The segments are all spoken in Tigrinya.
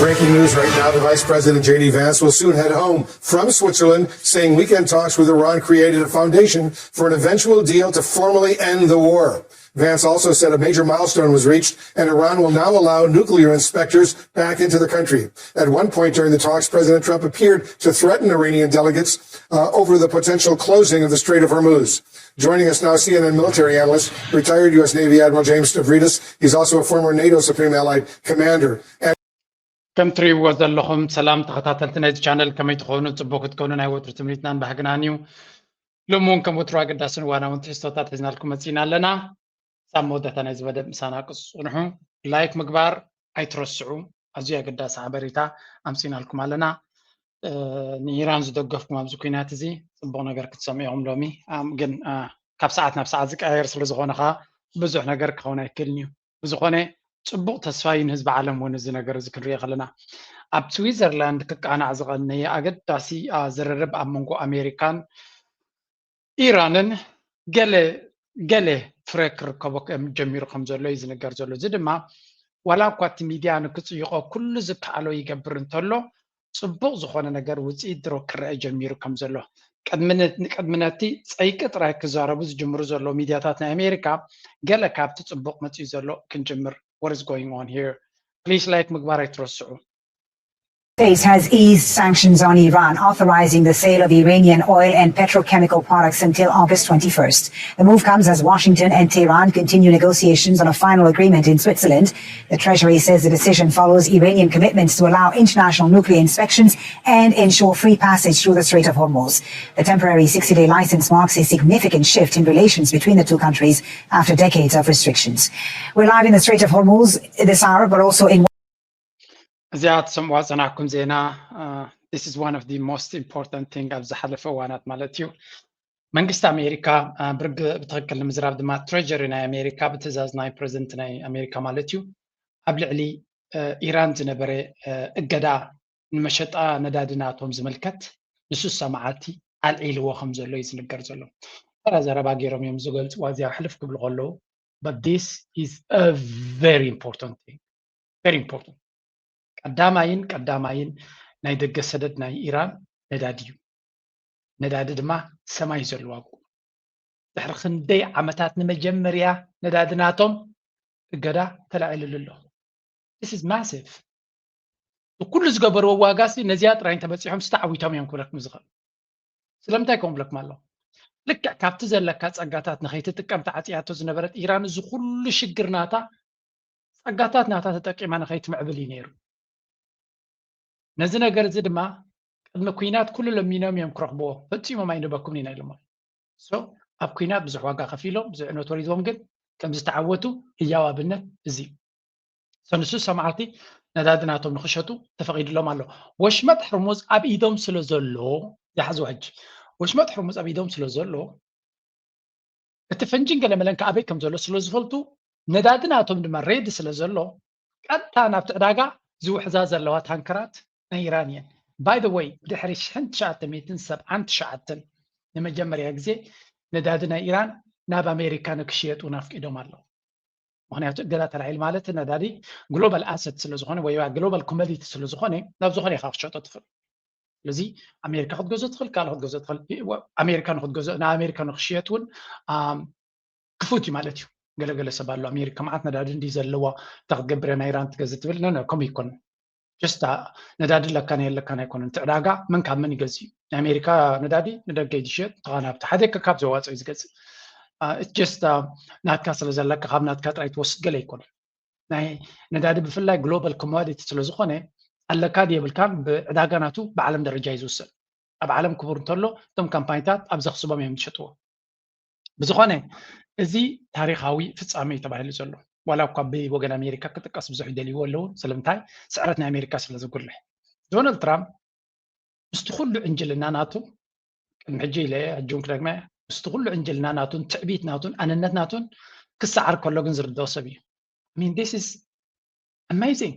Breaking news right now, the Vice President J D Vance will soon head home from Switzerland, saying weekend talks with Iran created a foundation for an eventual deal to formally end the war. Vance also said a major milestone was reached, and Iran will now allow nuclear inspectors back into the country. At one point during the talks, President Trump appeared to threaten Iranian delegates uh, over the potential closing of the Strait of Hormuz. Joining us now, C N N military analyst, retired U S Navy Admiral James Stavridis. He's also a former NATO Supreme Allied Commander. ከም ትሪእዎ ዘለኹም፣ ሰላም ተኸታተልቲ ናይዚ ቻነል፣ ከመይ ትኾኑ? ጽቡቕ ክትኮኑ ናይ ወትሩ ትምኒትናን ባህግናን እዩ። ሎሚ እውን ከም ወትሩ ኣገዳስን እዋናውን ትሕዝቶታት ሒዝናልኩም መጺእና ኣለና። ሳብ መወዳእታ ናይዚ መደብ ምሳና ቅጽ ጽንሑ። ላይክ ምግባር ኣይትረስዑ። ኣዝዩ ኣገዳሲ ሓበሬታ ኣምጺእናልኩም ኣለና። ንኢራን ዝደገፍኩም ኣብዚ ኩናት እዚ ጽቡቕ ነገር ክትሰምዑ ኢኹም። ሎሚ ግን ካብ ሰዓት ናብ ሰዓት ዝቀያየር ስለ ዝኾነ ከኣ ብዙሕ ነገር ክኸውን ኣይክእልን እዩ። ብዝኾነ ጽቡቕ ተስፋ እዩ ንህዝቢ ዓለም እውን እዚ ነገር እዚ ክንሪኦ ከለና። ኣብ ስዊዘርላንድ ክቃናዕ ዝቐነየ ኣገዳሲ ዝርርብ ኣብ መንጎ ኣሜሪካን ኢራንን ገለ ገለ ፍረ ክርከቦ ጀሚሩ ከም ዘሎ እዩ ዝንገር ዘሎ። እዚ ድማ ዋላ እኳ እቲ ሚድያ ንክጽይቆ ኩሉ ዝከኣሎ ይገብር እንተሎ፣ ጽቡቕ ዝኾነ ነገር ውጽኢት ድሮ ክረአ ጀሚሩ ከም ዘሎ፣ ቅድሚ ነቲ ጸይቂ ጥራይ ክዛረቡ ዝጅምሩ ዘለዉ ሚድያታት ናይ ኣሜሪካ፣ ገለ ካብቲ ጽቡቕ መጺኡ ዘሎ ክንጅምር። What is going on here? Please like ምግባር ኣይትረስዑ። States has eased sanctions on Iran, authorizing the sale of Iranian oil and petrochemical products until August twenty-first. The move comes as Washington and Tehran continue negotiations on a final agreement in Switzerland. The Treasury says the decision follows Iranian commitments to allow international nuclear inspections and ensure free passage through the Strait of Hormuz. The temporary sixty-day license marks a significant shift in relations between the two countries after decades of restrictions. We're live in the Strait of Hormuz this hour, but also in እዚኣ ትሰምዋ ዝጸናሕኩም ዜና this is one of the most important thing ኣብ ዝሓለፈ እዋናት ማለት እዩ። መንግስቲ ኣሜሪካ ብርግእ ብትኽክል ንምዝራብ ድማ ትሬጀሪ ናይ ኣሜሪካ ብትእዛዝ ናይ ፕረዚደንት ናይ ኣሜሪካ ማለት እዩ ኣብ ልዕሊ ኢራን ዝነበረ እገዳ ንመሸጣ ነዳዲ ናቶም ዝምልከት ንስሳ መዓልቲ ኣልዒልዎ ከም ዘሎ እዩ ዝንገር ዘሎ። ተራ ዘረባ ገይሮም እዮም ዝገልፅዋ እዚኣ ሕልፍ ክብሉ ከለዉ but this is a very important thing very important። ቀዳማይን ቀዳማይን ናይ ደገ ሰደድ ናይ ኢራን ነዳዲ እዩ። ነዳዲ ድማ ሰማይ ዘሎ ዋግኡ። ድሕሪ ክንደይ ዓመታት ንመጀመርያ ነዳዲ ናቶም እገዳ ተላዒልሉ ኣሎ። This is massive። ኩሉ ዝገበርዎ ዋጋ ሲ ነዚኣ ጥራይ እንተበፂሖም ሲ ተዓዊቶም እዮም ክብለኩም ዝኽእል። ስለምንታይ ከምኡ ብለኩም ኣለኹ? ልክዕ ካብቲ ዘለካ ፀጋታት ንኸይትጥቀም ተዓፅያቶ ዝነበረት ኢራን እዚ ኩሉ ሽግር ናታ ፀጋታት ናታ ተጠቂማ ንኸይትምዕብል እዩ ነይሩ። ነዚ ነገር እዚ ድማ ቅድሚ ኲናት ኩሉ ለሚኖም እዮም ክረኽብዎ፣ ፈፂሞም ኣይንበኩምን ኢና ኢሎሞ። So ኣብ ኲናት ብዙሕ ዋጋ ከፊሎም ብዙሕ ዕንወት ወሪድዎም ግን ከም ዝተዓወቱ ህያው ኣብነት እዚ እዩ። ንስሳ መዓልቲ ነዳዲ ናቶም ንኽሸጡ ተፈቒድሎም ኣሎ። ወሽመጥ ሕርሙዝ ኣብ ኢዶም ስለ ዘሎ ዝሓዝዎ ሕጂ ወሽመጥ ሕርሙዝ ኣብ ኢዶም ስለ ዘሎ እቲ ፈንጂን ገለመለን ከኣበይ ከም ዘሎ ስለ ዝፈልጡ ነዳዲ ናቶም ድማ ሬዲ ስለ ዘሎ ቀጥታ ናብቲ ዕዳጋ ዝውሕዛ ዘለዋ ታንከራት ናይ ኢራን እየን። By the way ብድሕሪ ሽሕን ትሽዓተ ሚእትን ሰብዓን ትሽዓተን ንመጀመርያ ግዜ ነዳዲ ናይ ኢራን ናብ ኣሜሪካ ንክሽየጡ ናፍቂዶም ኣለዉ። ምክንያቱ እገዳ ተላዒል ማለት ነዳዲ ግሎባል ኣሰት ስለዝኮነ ወይ ግሎባል ኮሞዲቲ ስለዝኮነ ናብ ዝኮነ ኢካ ክትሸጦ ትኽእል። ስለዚ ኣሜሪካ ክትገዞ ትኽእል ካልእ ክትገዞ ትኽእል ኣሜሪካ ንክትገዞ ንኣሜሪካ ንክሽየጥ እውን ክፉት እዩ ማለት እዩ። ገለገለ ሰብ ኣሎ ኣሜሪካ መዓት ነዳዲ እንዲ ዘለዋ እንታይ ክትገብር ናይ ኢራን ትገዝእ ትብል ነ ከምኡ ይኮን ጀስት ነዳዲ ኣለካን የለካን ኣይኮነን እቲ ዕዳጋ መን ካብ መን ይገዝእ እዩ ናይ ኣሜሪካ ነዳዲ ንደገ እዩ ዝሸጥ ተኻናብቲ ሓደ ከካብ ዘዋፅኦ እዩ ዝገዝእ ጀስት ናትካ ስለ ዘለካ ካብ ናትካ ጥራይ ትወስድ ገለ ኣይኮነን ናይ ነዳዲ ብፍላይ ግሎባል ኮሞዲቲ ስለ ዝኾነ ኣለካ ድየብልካን ብዕዳጋ ናቱ ብዓለም ደረጃ እዩ ዝውሰን ኣብ ዓለም ክቡር እንተሎ እቶም ካምፓኒታት ኣብ ዘኽስቦም እዮም ዝሸጥዎ ብዝኾነ እዚ ታሪኻዊ ፍጻሜ እዩ ተባሂሉ ዘሎ ዋላ እኳ ብወገን ኣሜሪካ ክጥቀስ ብዙሕ ይደልይዎ ኣለዉ ስለምንታይ ስዕረት ናይ ኣሜሪካ ስለ ዝጉልሕ ዶናልድ ትራምፕ ምስቲ ኩሉ ዕንጅልና ናቱ ቅድሚ ሕጂ ኢለ ሕጂ እውን ክደግመ ምስቲ ኩሉ ዕንጅልና ናቱን ትዕቢት ናቱን ኣነነት ናቱን ክሰዓር ከሎ ግን ዝርድኦ ሰብ እዩ I mean this is amazing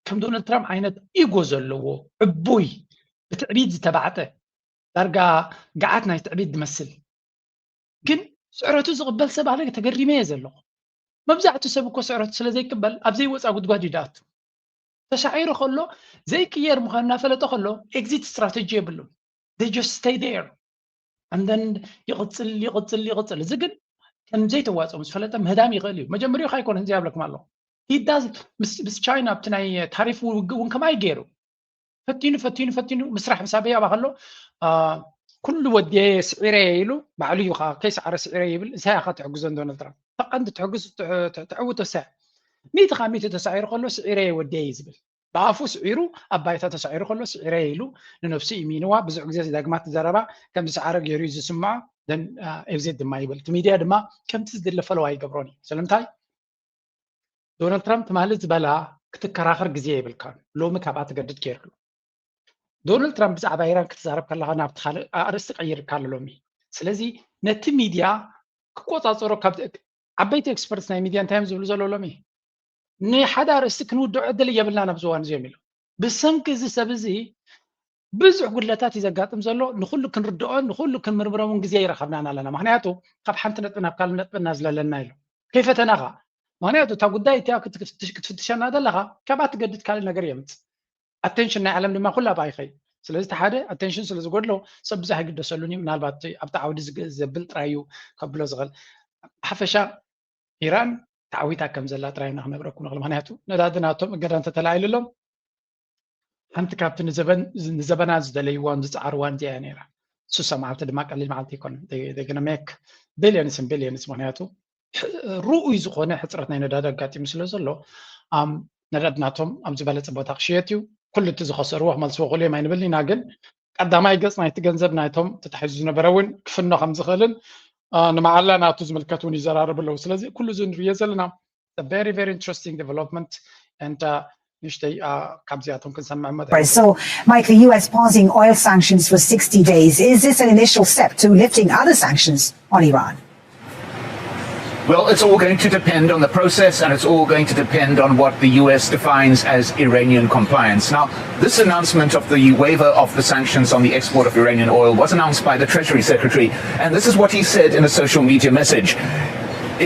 ከም ዶናልድ ትራምፕ ዓይነት ኢጎ ዘለዎ ዕቡይ ብትዕቢት ዝተባዕጠ ዳርጋ ገዓት ናይ ትዕቢት ዝመስል ግን ስዕረቱ ዝቕበል ሰብ ኣነ ተገሪመ እየ ዘለኹ መብዛሕቱ ሰብ እኮ ስዕረቱ ስለ ዘይቅበል ኣብ ዘይወፃ ጉድጓድ እዩ ድኣቱ ተሳዒሩ ከሎ ዘይቅየር ምዃኑ እናፈለጠ ከሎ exit strategy የብሉን። They just stay there and then ይቕፅል ይቕፅል ይቕፅል። እዚ ግን ከም ዘይተዋፅኦ ምስ ፈለጠ ምህዳም ይኽእል እዩ። መጀመሪያ ኣይኮነን እዚ ኣብለኩም ኣለኹ። He does ምስ ቻይና ኣብቲ ናይ ታሪፍ ውግእ እውን ከምኣ ገይሩ ፈቲኑ ፈቲኑ ፈቲኑ ምስራሕ ምስ ኣበይ ኣባ ከሎ ኩሉ ወዲየ ስዒረ ኢሉ ባዕሉ እዩ ከዓ ከይሰዓረ ስዒረ ይብል። እንታይ ኢኻ ትሕግዞ ንዶናልድ ትራምፕ? ተቐንዲ ትሕግዝ ትዕውቶ ሰ ሚእቲ ካብ ሚእቲ ተሳዒሩ ከሎ ስዒረ ወዲየ እዩ ዝብል። ብኣፉ ስዒሩ ኣብ ባይታ ተሳዒሩ ከሎ ስዒረ ኢሉ ንነብሱ ኢሚንዋ ብዙሕ ግዜ ዳግማት ዘረባ ከም ዝሰዓረ ገይሩ እዩ ዝስምዖ። ኤግዚት ድማ ይብል። እቲ ሚድያ ድማ ከምቲ ዝድለ ፈለዋ ይገብሮን እዩ። ስለምንታይ? ዶናልድ ትራምፕ ትማሊ ዝበላ ክትከራኸር ግዜ የብልካን። ሎሚ ካብኣ ትገድድ ገይሩ ኣሎ። ዶናልድ ትራምፕ ብዛዕባ ኢራን ክትዛረብ ከለኻ ናብቲ ካልእ ኣርእስቲ ቀይርካ ኣሎ ሎሚ። ስለዚ ነቲ ሚድያ ክቆፃፀሮ ካብ ዓበይቲ ኤክስፐርት ናይ ሚድያ እንታይ እዮም ዝብሉ ዘሎ ሎሚ? ንሓደ ኣርእስቲ ክንውድዖ ዕድል የብልናን ኣብዚ እዋን እዚኦም ኢሎም። ብሰንኪ እዚ ሰብ እዚ ብዙሕ ጉድለታት እዩ ዘጋጥም ዘሎ። ንኩሉ ክንርድኦን ንኩሉ ክንምርምሮምን ግዜ ይረኸብናን ኣለና። ምክንያቱ ካብ ሓንቲ ነጥቢ ናብ ካልእ ነጥቢ እናዝለለና ኢሉ ከይፈተናኻ። ምክንያቱ እታ ጉዳይ እቲኣ ክትፍትሸና ዘለኻ ካብኣ ትገድድ ካልእ ነገር የምፅ። ኣቴንሽን ናይ ዓለም ድማ ኩላ ብኣይኸይ። ስለዚ እቲ ሓደ ኣቴንሽን ስለ ዝጎድሎ ሰብ ብዙሕ ኣይግደሰሉን እዩ። ምናልባት ኣብቲ ዓውዲ ዘብል ጥራይ እዩ ከብሎ ዝኽእል። ብሓፈሻ ኢራን ተዓዊታ ከም ዘላ ጥራይ ኢና ክነግረኩም ንኽእል። ምክንያቱ ነዳዲ ናቶም እገዳ እንተተላዒልሎም ሓንቲ ካብቲ ንዘበናት ዝደለይዋን ዝፀዓርዋን እዚኣ ነይራ። ስሳ መዓልቲ ድማ ቀሊል መዓልቲ ኣይኮነን። ሜክ ቢልዮንስ ቢልዮንስ። ምክንያቱ ርኡይ ዝኾነ ሕፅረት ናይ ነዳዲ ኣጋጢሙ ስለ ዘሎ ነዳዲ ናቶም ኣብ ዝበለፀ ቦታ ክሽየጥ እዩ። ኩሉ እቲ ዝኸሰርዎ ክመልስዎ ክእሉ እዮም ኣይንብል ኢና፣ ግን ቀዳማይ ገፅ ናይቲ ገንዘብ ናይቶም ተታሒዙ ዝነበረ እውን ክፍኖ ከም ዝኽእልን ንመዓላ ናቱ ዝምልከት እውን ይዘራረቡ ኣለዉ። ስለዚ ኩሉ እዚ ንርእዮ ዘለና very very interesting development and ንሽተይ ካብዚኣቶም ክንሰምዕ መ So, Mike, the U S pausing oil sanctions for sixty days. Is this an initial step to lifting other sanctions on Iran? Well, it's all going to depend on the process, and it's all going to depend on what the U S defines as Iranian compliance. Now, this announcement of the waiver of the sanctions on the export of Iranian oil was announced by the Treasury Secretary, and this is what he said in a social media message.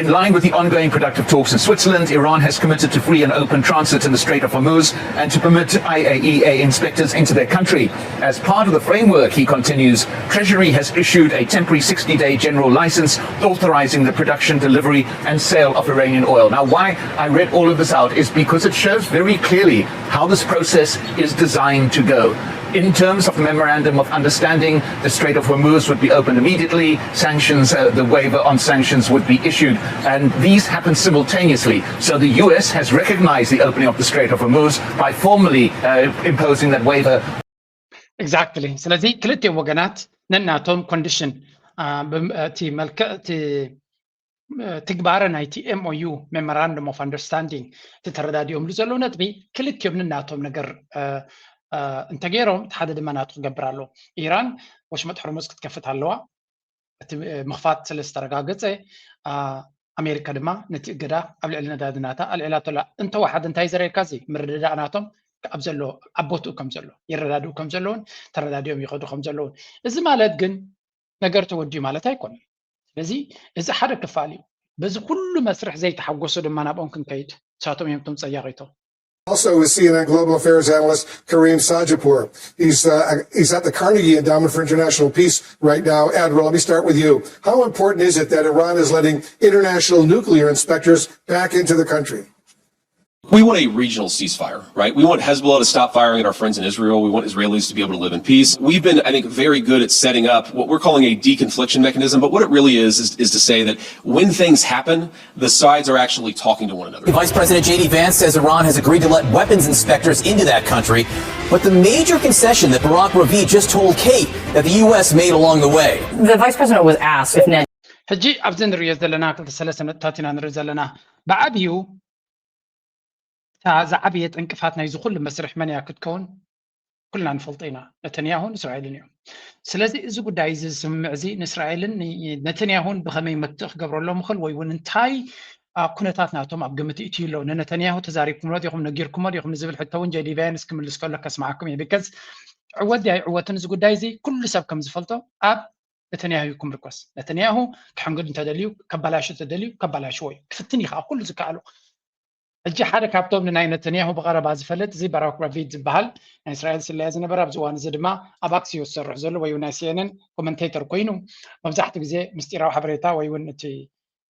In line with the ongoing productive talks in Switzerland, Iran has committed to free and open transit in the Strait of Hormuz and to permit I A E A inspectors into their country. As part of the framework, he continues, Treasury has issued a temporary sixty day general license authorizing the production, delivery, and sale of Iranian oil. Now, why I read all of this out is because it shows very clearly how this process is designed to go. In terms of the memorandum of understanding, the Strait of Hormuz would be opened immediately, sanctions, uh, the waiver on sanctions would be issued, and these happen simultaneously. So the U S has recognized the opening of the Strait of Hormuz by formally uh, imposing that waiver. Exactly. ስለዚ ክልቲኦም ወገናት ነናቶም ኮንዲሽን እቲ መልክዕ እቲ ትግባረ ናይቲ M O U፣ Memorandum of Understanding፣ እቲ ተረዳዲኦምሉ ዘለዉ ነጥቢ ክልቲኦም ነናቶም ነገር እንተገይሮም እቲ ሓደ ድማ ናቱ ክገብር ኣለዎ። ኢራን ወሽመጥ ሕርሙዝ ክትከፍት ኣለዋ። እቲ ምኽፋት ስለ ዝተረጋገፀ ኣሜሪካ ድማ ነቲ እገዳ ኣብ ልዕሊ ነዳዲ ናታ ኣልዒላቶ ኣላ። እንተወሓደ እንታይ ዘርእየካ እዚ ምርድዳእ ናቶም ኣብ ዘሎ ኣብ ቦትኡ ከም ዘሎ ይረዳድኡ ከም ዘለውን ተረዳዲኦም ይኸዱ ከም ዘለውን። እዚ ማለት ግን ነገር ተወዲኡ ማለት ኣይኮነን። ስለዚ እዚ ሓደ ክፋል እዩ። በዚ ኩሉ መስርሕ ዘይተሓጎሱ ድማ ናብኦም ክንከይድ ንሳቶም እዮም እቶም ፀያቒቶም። Also is C N N Global Affairs analyst Kareem Sajidpour. He's, uh, he's at the Carnegie Endowment for International Peace right now. Admiral, let me start with you. How important is it that Iran is letting international nuclear inspectors back into the country? We want a regional ceasefire, right? We want Hezbollah to stop firing at our friends in Israel. We want Israelis to be able to live in peace. We've been, I think, very good at setting up what we're calling a deconfliction mechanism, but what it really is, is, is to say that when things happen, the sides are actually talking to one another. Vice President J D Vance says Iran has agreed to let weapons inspectors into that country, but the major concession that Barack Ravi just told Kate that the U S made along the way. The Vice President was asked if Net- ሕጂ ኣብዚ ንሪኦ ዘለና ክልተ ሰለስተ ነጥብታት ኢና ንርኢ ዘለና። ብዓብዩ እታ ዝዓበየት ዕንቅፋት ናይዚ ኩሉ መስርሕ መን እያ ክትከውን? ኩልና ንፈልጦ ኢና፣ ነተንያሁን እስራኤልን እዮም። ስለዚ እዚ ጉዳይ እዚ ዝስምምዕ እዚ ንእስራኤልን ነተንያሁን ብኸመይ መፍትሒ ክገብረሎም ይኽእል ወይ እውን እንታይ ኩነታት ናቶም ኣብ ግምት ይእትዩ ኣለዉ? ንነተንያሁ ተዛሪብኩሞ ዲኹም ነጊርኩሞ ዲኹም ንዝብል ሕቶ እውን ጀዲ ቫንስ ክምልስ ከሎ ከስምዓኩም እየ። ቢካዝ ዕወት ድያ ኣይዕወትን እዚ ጉዳይ እዚ ኩሉ ሰብ ከም ዝፈልጦ ኣብ ነተንያሁ እዩ ክምርኮስ። ነተንያሁ ክሕንግድ እንተደልዩ ከባላሹ ተደልዩ ከባላሽዎ እዩ ክፍትን እዩ ከዓ ኩሉ ዝከኣሉ። ሕጂ ሓደ ካብቶም ንናይ ነተንያሁ ብቐረባ ዝፈልጥ እዚ ባራክ ራቪድ ዝበሃል ናይ እስራኤል ስለያ ዝነበረ ኣብዚ እዋን እዚ ድማ ኣብ ኣክሲዮስ ዝሰርሕ ዘሎ ወይ ናይ ሲኤንን ኮመንቴተር ኮይኑ መብዛሕትኡ ግዜ ምስጢራዊ ሓበሬታ ወይ እውን እቲ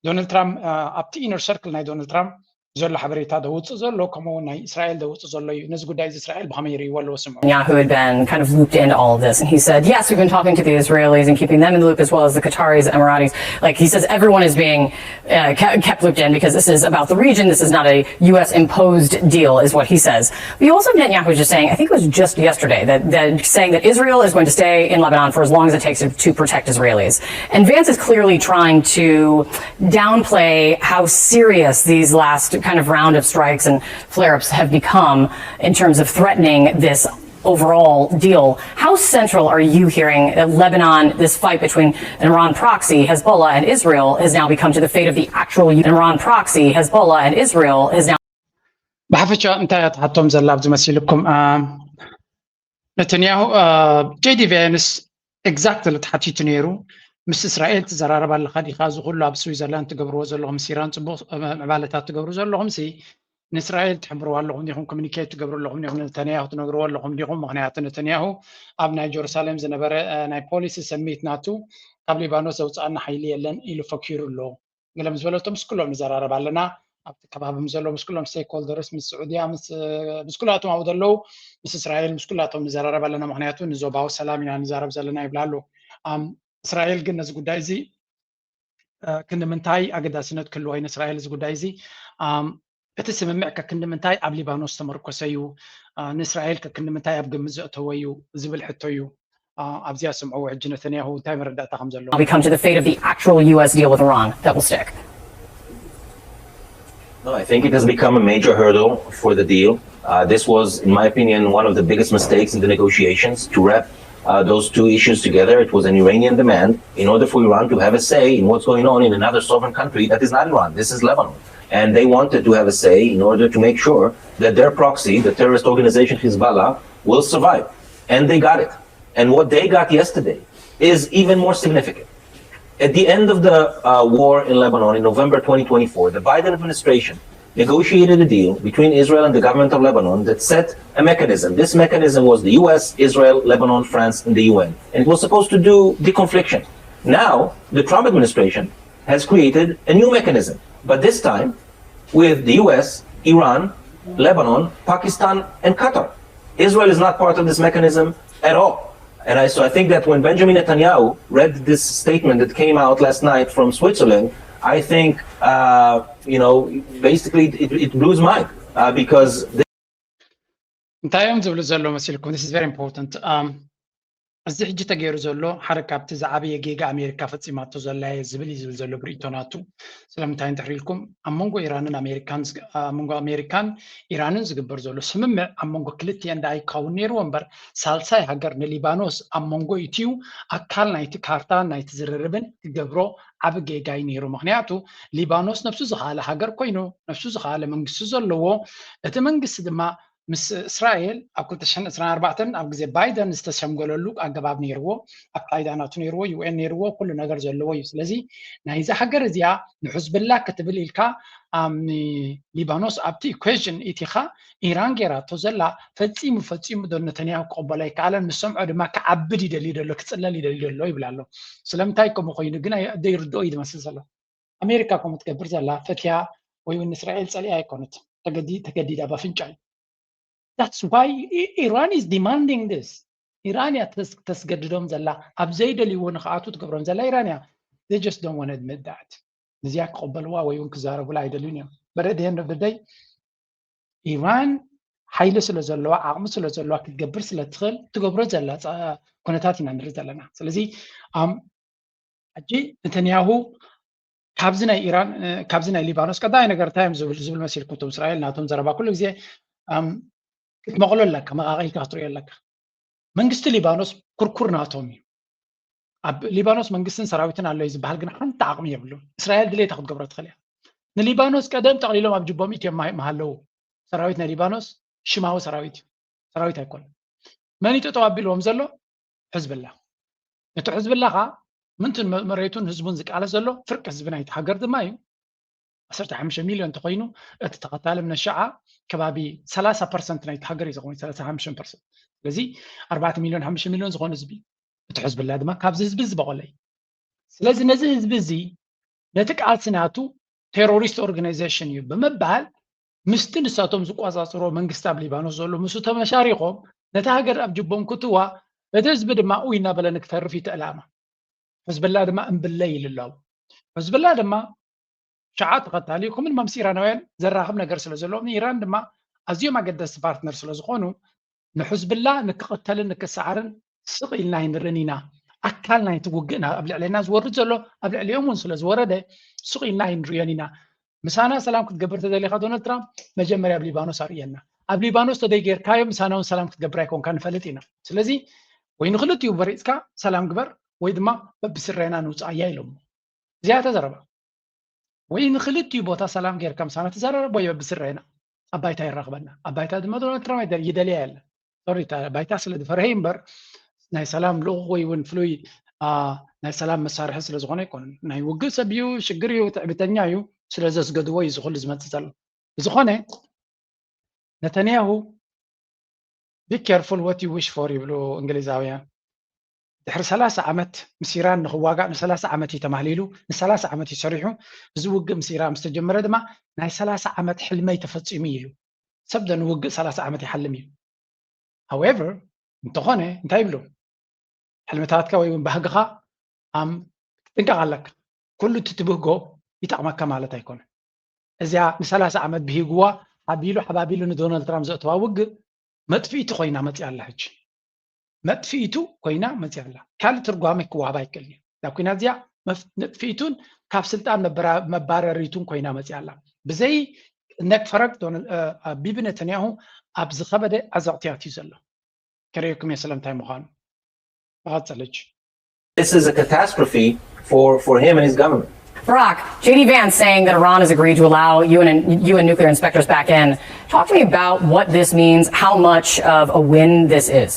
ዶናልድ ትራምፕ ኣብቲ ኢነር ሰርክል ናይ ዶናልድ ትራምፕ ዘሎ ሓበሬታ ደውፅእ ዘሎ ከምኡ እውን ናይ እስራኤል ደውፅእ ዘሎ እዩ። ነዚ ጉዳይ እዚ እስራኤል ብኸመይ ይርእይዎ ኣለዎ ስምዑ። Netanyahu had been kind of looped into all of this. And he said, yes, we've been talking to the Israelis and keeping them in the loop as well as the Qataris, Emiratis. Like he says, everyone is being uh, kept looped in because this is about the region. This is not a U S imposed deal, is what he says. But you also have Netanyahu just saying, I think it was just yesterday, that, that saying that Israel is going to stay in Lebanon for as long as it takes to, to protect Israelis. And Vance is clearly trying to downplay how serious these last kind of round of strikes and flare ups have become in terms of threatening this overall deal. How central are you hearing that Lebanon, this fight between an Iran proxy, Hezbollah, and Israel, has now become to the fate of the actual Iran proxy, Hezbollah, and Israel has now ብሓፈሻ እንታይ እያ ትሓቶም ዘላ ኣብዚ መሲልኩም? ነተንያሁ ጄዲ ቬንስ ኤግዛክትሊ ተሓቲቱ ነይሩ። ምስ እስራኤል ትዘራረብ ኣለኻ ዲኻ? እዚ ኩሉ ኣብ ስዊዘርላንድ ትገብርዎ ዘለኹም፣ ምስ ኢራን ፅቡቕ ምዕባለታት ትገብሩ ዘለኹም ሲ ንእስራኤል ትሕብርዋ ኣለኹም ዲኹም? ኮሚኒኬት ትገብሩ ኣለኹም ዲኹም? ነተንያሁ ትነግርዎ ኣለኹም ዲኹም? ምክንያቱ ነተንያሁ ኣብ ናይ ጀሩሳሌም ዝነበረ ናይ ፖሊሲ ሰሚት ናቱ ካብ ሊባኖስ ዘውፅኣና ሓይሊ የለን ኢሉ ፈኪሩ ኣሎ። ገለ ምስ በለቶ ምስ ኩሎም ንዘራረብ ኣለና። ኣብቲ ከባቢ ምስ ዘሎ ምስ ኩሎም ስቴክሆልደርስ ምስ ስዑድያ ምስ ኩላቶም ኣብኡ ዘለዉ ምስ እስራኤል ምስ ኩላቶም ንዘራረብ ኣለና። ምክንያቱ ንዞባዊ ሰላም ኢና ንዛረብ ዘለና ይብላ ኣሎ። እስራኤል ግን ነዚ ጉዳይ እዚ ክንዲ ምንታይ ኣገዳስነት ክህልዎ እዩ ንእስራኤል እዚ ጉዳይ እዚ? እቲ ስምምዕ ከክንዲ ምንታይ ኣብ ሊባኖስ ዝተመርኮሰ እዩ? ንእስራኤል ከክንዲ ምንታይ ኣብ ግምት ዘእተወ እዩ ዝብል ሕቶ እዩ። ኣብዚኣ ስምዕዎ ሕጂ ነተንያሁ እንታይ መረዳእታ ከም ዘለዎ። Become to the fate of the actual U S deal with Iran that will stick. No, I think it has become a major hurdle for the deal. Uh, this was, in my opinion, one of the biggest mistakes in the negotiations to wrap uh, those two issues together. It was an Iranian demand in order for Iran to have a say in what's going on in another sovereign country that is not Iran. This is Lebanon. And they wanted to have a say in order to make sure that their proxy, the terrorist organization Hezbollah, will survive. And they got it. And what they got yesterday is even more significant. At the end of the uh, war in Lebanon in November twenty twenty-four, the Biden administration negotiated a deal between Israel and the government of Lebanon that set a mechanism. This mechanism was the U S, Israel, Lebanon, France, and the U N. And it was supposed to do deconfliction. Now, the Trump administration has created a new mechanism, but this time with the U S, Iran, Lebanon, Pakistan, and Qatar. Israel is not part of this mechanism at all. And I, so I think that when Benjamin Netanyahu read this statement that came out last night from Switzerland, I think, uh, you know, basically it, it blew his mind uh, because. እንታይ እዮም ዝብሉ ዘሎ መሲልኩም? This is very important. እዚ ሕጂ ተገይሩ ዘሎ ሓደ ካብቲ ዝዓበየ ጌጋ ኣሜሪካ ፈፂማቶ ዘላ እየ ዝብል እዩ ዝብል ዘሎ ብርእይቶ ናቱ። ስለምንታይ እንድሕር ኢልኩም ኣብ መንጎ ኢራንን ኣሜሪካን ኣብ መንጎ ኣሜሪካን ኢራንን ዝግበር ዘሎ ስምምዕ ኣብ መንጎ ክልቲኤን ደኣ ይካውን ነይርዎ እምበር ሳልሳይ ሃገር ንሊባኖስ ኣብ መንጎ ኢትዩ ኣካል ናይቲ ካርታን ናይቲ ዝርርብን ክገብሮ ዓቢ ጌጋ እዩ ነይሩ። ምክንያቱ ሊባኖስ ነብሱ ዝኸኣለ ሃገር ኮይኑ ነብሱ ዝኸኣለ መንግስቲ ዘለዎ እቲ መንግስቲ ድማ ምስ እስራኤል ኣብ ክልተ ሽሕን ዕስራን ኣርባዕተን ኣብ ግዜ ባይደን ዝተሸምገለሉ ኣገባብ ነይርዎ። ኣካይዳ ናቱ ነይርዎ፣ ዩ ኤን ነይርዎ፣ ኩሉ ነገር ዘለዎ እዩ። ስለዚ ናይዛ ሃገር እዚኣ ንሕዝብላ ክትብል ኢልካ ኣብ ሊባኖስ ኣብቲ ኢኩዌሽን ኢቲኻ ኢራን ጌራቶ ዘላ ፈጺሙ ፈጺሙ ዶ ነተንያሁ ክቕበሎ ኣይከኣለን። ምስ ሰምዖ ድማ ክዓብድ ይደሊ ደሎ ክጽለል ይደሊ ደሎ ይብል ኣሎ። ስለምንታይ ከምኡ ኮይኑ ግን ዘይርድኦ እዩ ዝመስል ዘሎ። ኣሜሪካ ከምኡ ትገብር ዘላ ፈትያ ወይ እውን ንእስራኤል ጸሊኣ ኣይኮነት ተገዲዳ ባፍንጫ እዩ። That's why Iran is demanding this. ኢራን እያ ተስገድዶም ዘላ ኣብ ዘይደልይዎ ንክኣቱ ትገብሮም ዘላ ኢራን እያ። They just don't want to admit that. ነዚኣ ክቕበልዋ ወይ እውን ክዛረቡላ ኣይደልዩን እዮም። But at the end of the day ኢራን ሓይሊ ስለ ዘለዋ ዓቕሚ ስለ ዘለዋ ክትገብር ስለ ትኽእል ትገብሮ ዘላ ኩነታት ኢና ንርኢ ዘለና። ስለዚ ሕጂ ነተንያሁ ካብዚ ናይ ኢራን ካብዚ ናይ ሊባኖስ ቀዳማይ ነገር እንታይ እዮም ዝብል ዝብል መሲልኩም እቶም እስራኤል ናቶም ዘረባ ኩሉ ግዜ ክትመቕሎ ኣለካ፣ መቓቒልካ ክትሪኦ ኣለካ። መንግስቲ ሊባኖስ ኩርኩር ናቶም እዩ። ኣብ ሊባኖስ መንግስትን ሰራዊትን ኣሎ እዩ ዝበሃል ግን ሓንቲ ዓቕሚ የብሉን። እስራኤል ድሌታ ክትገብሮ ትኽእል እያ። ንሊባኖስ ቀደም ጠቕሊሎም ኣብ ጅቦም ኢትዮም ምሃለዉ። ሰራዊት ናይ ሊባኖስ ሽማዊ ሰራዊት እዩ። ሰራዊት ኣይኮነን። መን እዩ ጠጠው ኣቢልዎም ዘሎ? ሕዝብላ። እቲ ሕዝብላ ኸዓ ምንትን መሬቱን ህዝቡን ዝቃለስ ዘሎ ፍርቂ ህዝቢ ናይቲ ሃገር ድማ እዩ። ዓሰርተ ሓሙሽተ ሚልዮን እንተኮይኑ፣ እቲ ተኸታሊ ምነሻዓ ከባቢ ሰላሳ ፐርሰንት ናይቲ ሃገር እዩ ዝኸውን፣ ሰላሳ ሓሙሽተ ፐርሰንት። ስለዚ ኣርባዕተ ሚልዮን ሓሙሽተ ሚልዮን ዝኾነ ህዝቢ፣ እቲ ሕዝብላ ድማ ካብዚ ህዝቢ ዝበቆለ እዩ። ስለዚ ነዚ ህዝቢ እዚ ነቲ ቃልሲ ናቱ ቴሮሪስት ኦርጋናይዜሽን እዩ ብምባል ምስቲ ንሳቶም ዝቆጻጽሮ መንግስቲ ኣብ ሊባኖስ ዘሎ ምስኡ ተመሻሪኾም ነቲ ሃገር ኣብ ጅቦም ክትዋ፣ እቲ ህዝቢ ድማ ኡይ እናበለ ንክተርፍ እዩ እቲ ዕላማ። ሕዝብላ ድማ እምብለይ ኢሉ ኣሎ። ሕዝብላ ድማ ሸዓ ተኸታሊ እዩ። ከምኡ ድማ ምስ ኢራናውያን ዘራኽብ ነገር ስለ ዘለዎ፣ ንኢራን ድማ ኣዝዮም ኣገደስቲ ፓርትነር ስለ ዝኾኑ ንሕዝብላ ንክቕተልን ንክሰዓርን ስቕ ኢልና ኣይንርእን ኢና። ኣካል ናይቲ ውግእ ና- ኣብ ልዕሌና ዝወርድ ዘሎ ኣብ ልዕሊኦም እውን ስለ ዝወረደ ስቕ ኢልና ኣይንርእዮን ኢና። ምሳና ሰላም ክትገብር ተደሊኻ ዶናልድ ትራምፕ መጀመርያ ኣብ ሊባኖስ ኣርእየና። ኣብ ሊባኖስ ተደይ ጌርካዮ ምሳና እውን ሰላም ክትገብር ኣይኮንካ ንፈልጥ ኢና። ስለዚ ወይ ንክልቲኡ በሪፅካ ሰላም ግበር ወይ ድማ በብስረና ንውፃእያ ኢሎም። እዚኣ ተዘረባ። ወይ ንክልቲኡ ቦታ ሰላም ጌርካ ምሳና ተዘራረብ ወይ በብስረና ኣብ ባይታ ይራኽበና። ኣብ ባይታ ድማ ዶናልድ ትራምፕ ይደል- ይደልያ የለ። ሶሪ፣ እታ ባይታ ስለ ዝፈርሀ እምበር ናይ ሰላም ልኡኽ ወይ እውን ፍሉይ አ፣ ናይ ሰላም መሳርሒ ስለ ዝኾነ ኣይኮነን። ናይ ውግእ ሰብ እዩ፣ ሽግር እዩ፣ ትዕቢተኛ እዩ፣ ስለ ዘስገድዎ እዩ ዝኹሉ ዝመጽእ ዘሎ። ብዝኾነ ነተንያሁ be careful what you wish for ይብሉ እንግሊዛውያን። ድሕሪ ሰላሳ ዓመት ምስ ኢራን ንክዋጋእ ን ሰላሳ ዓመት እዩ ተማህሊሉ፣ ን ሰላሳ ዓመት እዩ ሰሪሑ። እዚ ውግእ ምስ ኢራን ምስ ተጀመረ ድማ ናይ ሰላሳ ዓመት ሕልመይ ተፈጺሙ እዩ ኢሉ። ሰብ ዶ ንውግእ ሰላሳ ዓመት ይሓልም እዩ? However፣ እንተኾነ እንታይ ይብሉ? ሕልምታትካ ወይ እውን ባህግኻ ኣም ክትጥንቀቕ ኣለካ። ኩሉ እቲ ትብህጎ ይጠቕመካ ማለት ኣይኮነን። እዚኣ ንሰላሳ ዓመት ብሂግዋ ሓቢሉ ሓባቢሉ ንዶናልድ ትራምፕ ዘእተዋ ውግእ መጥፊኢቱ ኮይና መፅያ ኣላ። ሕጂ መጥፊኢቱ ኮይና መፅያ ኣላ። ካልእ ትርጓሜ ክወሃባ ኣይክእልን እዩ። እዛ ኩናት እዚኣ መፍ- መጥፊኢቱን ካብ ስልጣን መበራ- መባረሪቱን ኮይና መፅያ ኣላ። ብዘይ ነክፈረግ ዶናልድ እ፣ እ፣ ቢቢ ነተንያሁ ኣብ ዝኸበደ ዓዘቕቲ ኣትዩ ዘሎ። ከርእየኩም እየ ስለምንታይ ምዃኑ። መቐፀል ሕጂ። This is a catastrophe for, for him and his government. Brock, J D Vance saying that Iran has agreed to allow U N, U N nuclear inspectors back in. Talk to me about what this means, how much of a win this is.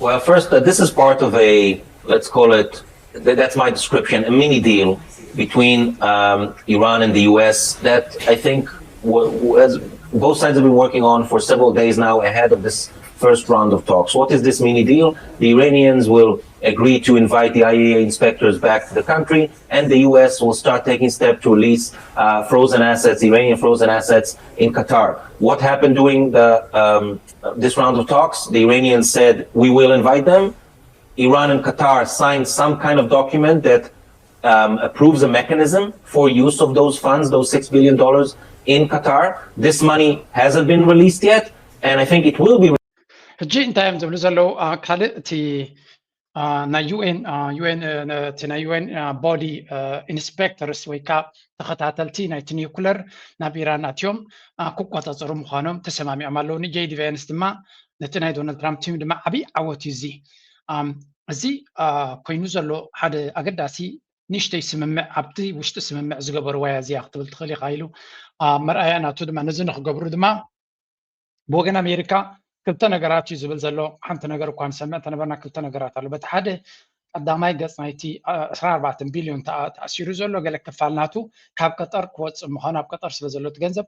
Well, first, uh, this is part of a, let's call it, th- that's my description, a mini deal between um, Iran and the U S that I think w- w- as both sides have been working on for several days now ahead of this first round of talks. What is this mini deal? The Iranians will agree to invite the I A E A inspectors back to the country, and the U S will start taking steps to release uh, frozen assets, Iranian frozen assets in Qatar. What happened during the um, this round of talks? The Iranians said, "We will invite them." Iran and Qatar signed some kind of document that um, approves a mechanism for use of those funds, those six billion dollars in Qatar. This money hasn't been released yet, and I think it will be. ሕጂ እንታይ እዮም ዝብሉ ዘለዉ? አ፣ ካልእ እቲ አ፣ ናይ ዩ ኤን ዩ ኤን እቲ ናይ ዩ ኤን ቦዲ ኢንስፔክተርስ ወይ ከዓ ተኸታተልቲ ናይቲ ኒውክለር ናብ ኢራን ኣትዮም አ፣ ክቆፃፀሩ ምዃኖም ተሰማሚዖም ኣለዉ። ንጄዲ ቫንስ ድማ ነቲ ናይ ዶናልድ ትራምፕ ቲም ድማ ዓብዪ ዓወት እዩ። እዚ ኣም፣ እዚ አ፣ ኮይኑ ዘሎ ሓደ ኣገዳሲ ንእሽተይ ስምምዕ ኣብቲ ውሽጢ ስምምዕ ዝገበርዋ እያ እዚኣ ክትብል ትኽእል ኢኻ ኢሉ አ፣ መርኣያ ናቱ ድማ ነዚ ንክገብሩ ድማ ብወገን ኣሜሪካ ክልተ ነገራት እዩ ዝብል ዘሎ። ሓንቲ ነገር እኳ ንሰምዕ እንተነበርና ክልተ ነገራት ኣሎ። በቲ ሓደ ቀዳማይ ገፅ ናይቲ አ፣ ዕስራን ኣርባዕተን ቢልዮን ተኣ- ተኣሲሩ ዘሎ ገለ ክፋል ናቱ ካብ ቀጠር ክወፅእ ምዃኑ ኣብ ቀጠር ስለ ዘሎ እቲ ገንዘብ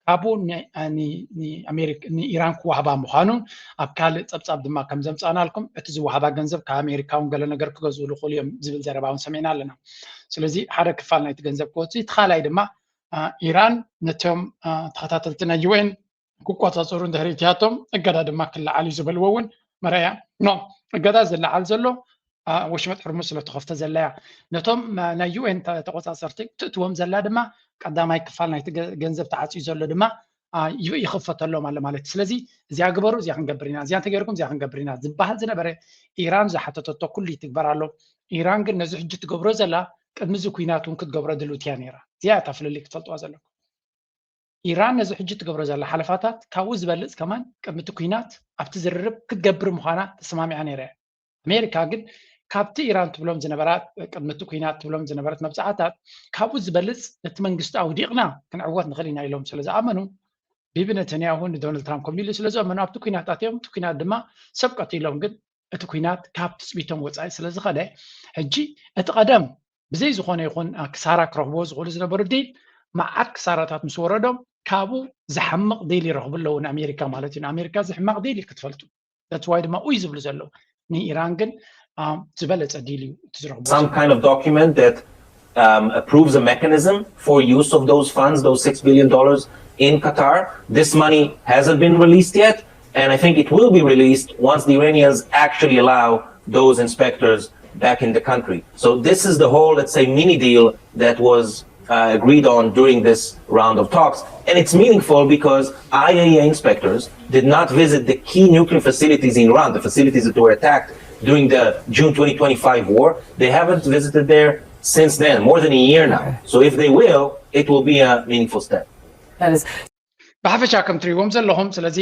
ካብኡ ን- ን- ንኣሜሪክ ንኢራን ክዋህባ ምዃኑን ኣብ ካልእ ፀብፃብ ድማ ከም ዘምፃእናልኩም እቲ ዝወሃባ ገንዘብ ካብ ኣሜሪካ እውን ገለ ነገር ክገዝእሉ ይኽእሉ እዮም ዝብል ዘረባ እውን ሰሚዕና ኣለና። ስለዚ ሓደ ክፋል ናይቲ ገንዘብ ክወፅእ እቲ ካልኣይ ድማ አ፣ ኢራን ነቶም አ፣ ተኸታተልቲ ናይ ዩ ኤን ክቆፃፀሩ እንድሕር እትያቶም እገዳ ድማ ክለዓል እዩ ዝበልዎ እውን መርኣያ ኖ እገዳ ዝለዓል ዘሎ አ፣ ወሽመጥ ሕርሙዝ ስለ ተኸፍተ ዘላ እያ። ነቶም አ፣ ናይ ዩ ኤን ተ- ተቆፃፀርቲ ትእትዎም ዘላ ድማ ቀዳማይ ክፋል ናይቲ ገ- ገንዘብ ተዓፅዩ ዘሎ ድማ አ፣ ይ- ይኽፈተሎም ኣሎ ማለት እዩ። ስለዚ እዚኣ ግበሩ፣ እዚኣ ክንገብር ኢና፣ እዚኣ እንተገይርኩም እዚኣ ክንገብር ኢና ዝበሃል ዝነበረ ኢራን ዝሓተተቶ ኩሉ ይትግበር ኣሎ። ኢራን ግን ነዚ ሕጂ ትገብሮ ዘላ ቅድሚ እዚ ኩናት እውን ክትገብሮ ድልውቲ እያ ነይራ። እዚኣ እታ ፍልልይ ክትፈልጥዋ ዘለኩም። ኢራን ነዚ ሕጂ ትገብሮ ዘላ ሓለፋታት ካብኡ ዝበልፅ ከማን ቅድሚ እቲ ኩናት ኣብቲ ዝርርብ ክትገብር ምዃና ተሰማሚዓ ነይራ እያ። ኣሜሪካ ግን ካብቲ ኢራን ትብሎም ዝነበራት ቅድሚ እቲ ኩናት ትብሎም ዝነበረት መብፅዓታት ካብኡ ዝበልፅ ነቲ መንግስቲ ኣውዲቕና ክንዕወት ንኽእል ኢና ኢሎም ስለ ዝኣመኑ ቢቢ ነተንያሁ ንዶናልድ ትራምፕ ከምኡ ኢሉ ስለ ዝኣመኑ ኣብቲ ኩናት ኣትዮም። እቲ ኩናት ድማ ሰብ ቀቲሎም፣ ግን እቲ ኩናት ካብ ትፅቢቶም ወፃኢ ስለ ዝኸደ ሕጂ እቲ ቀደም ብዘይ ዝኾነ ይኹን ክሳራ ክረኽብዎ ዝኽእሉ ዝነበሩ ዲል መዓት ክሳራታት ምስ ወረዶም ካብኡ ዝሓምቕ ዲል ይረኽቡ ኣለዉ ንኣሜሪካ ማለት እዩ። ንኣሜሪካ ዝሕማቕ ዲል እዩ ክትፈልጡ። That's why ድማ ኡይ ዝብሉ ዘለዉ። ንኢራን ግን ዝበለፀ ዲል እዩ እቲ ዝረኽቡ። Some kind of document that um, approves a mechanism for use of those funds, those six billion dollars in Qatar. This money hasn't been released yet, and I think it will be released once the Iranians actually allow those inspectors back in the country. So this is the whole, let's say, mini deal that was uh, agreed on during this round of talks. And it's meaningful because I A E A inspectors did not visit the key nuclear facilities in Iran, the facilities that were attacked during the June twenty twenty-five war. They haven't visited there since then, more than a year now. So if they will, it will be a meaningful step. That is ብሓፈሻ ከም ትሪእዎም ዘለኹም። ስለዚ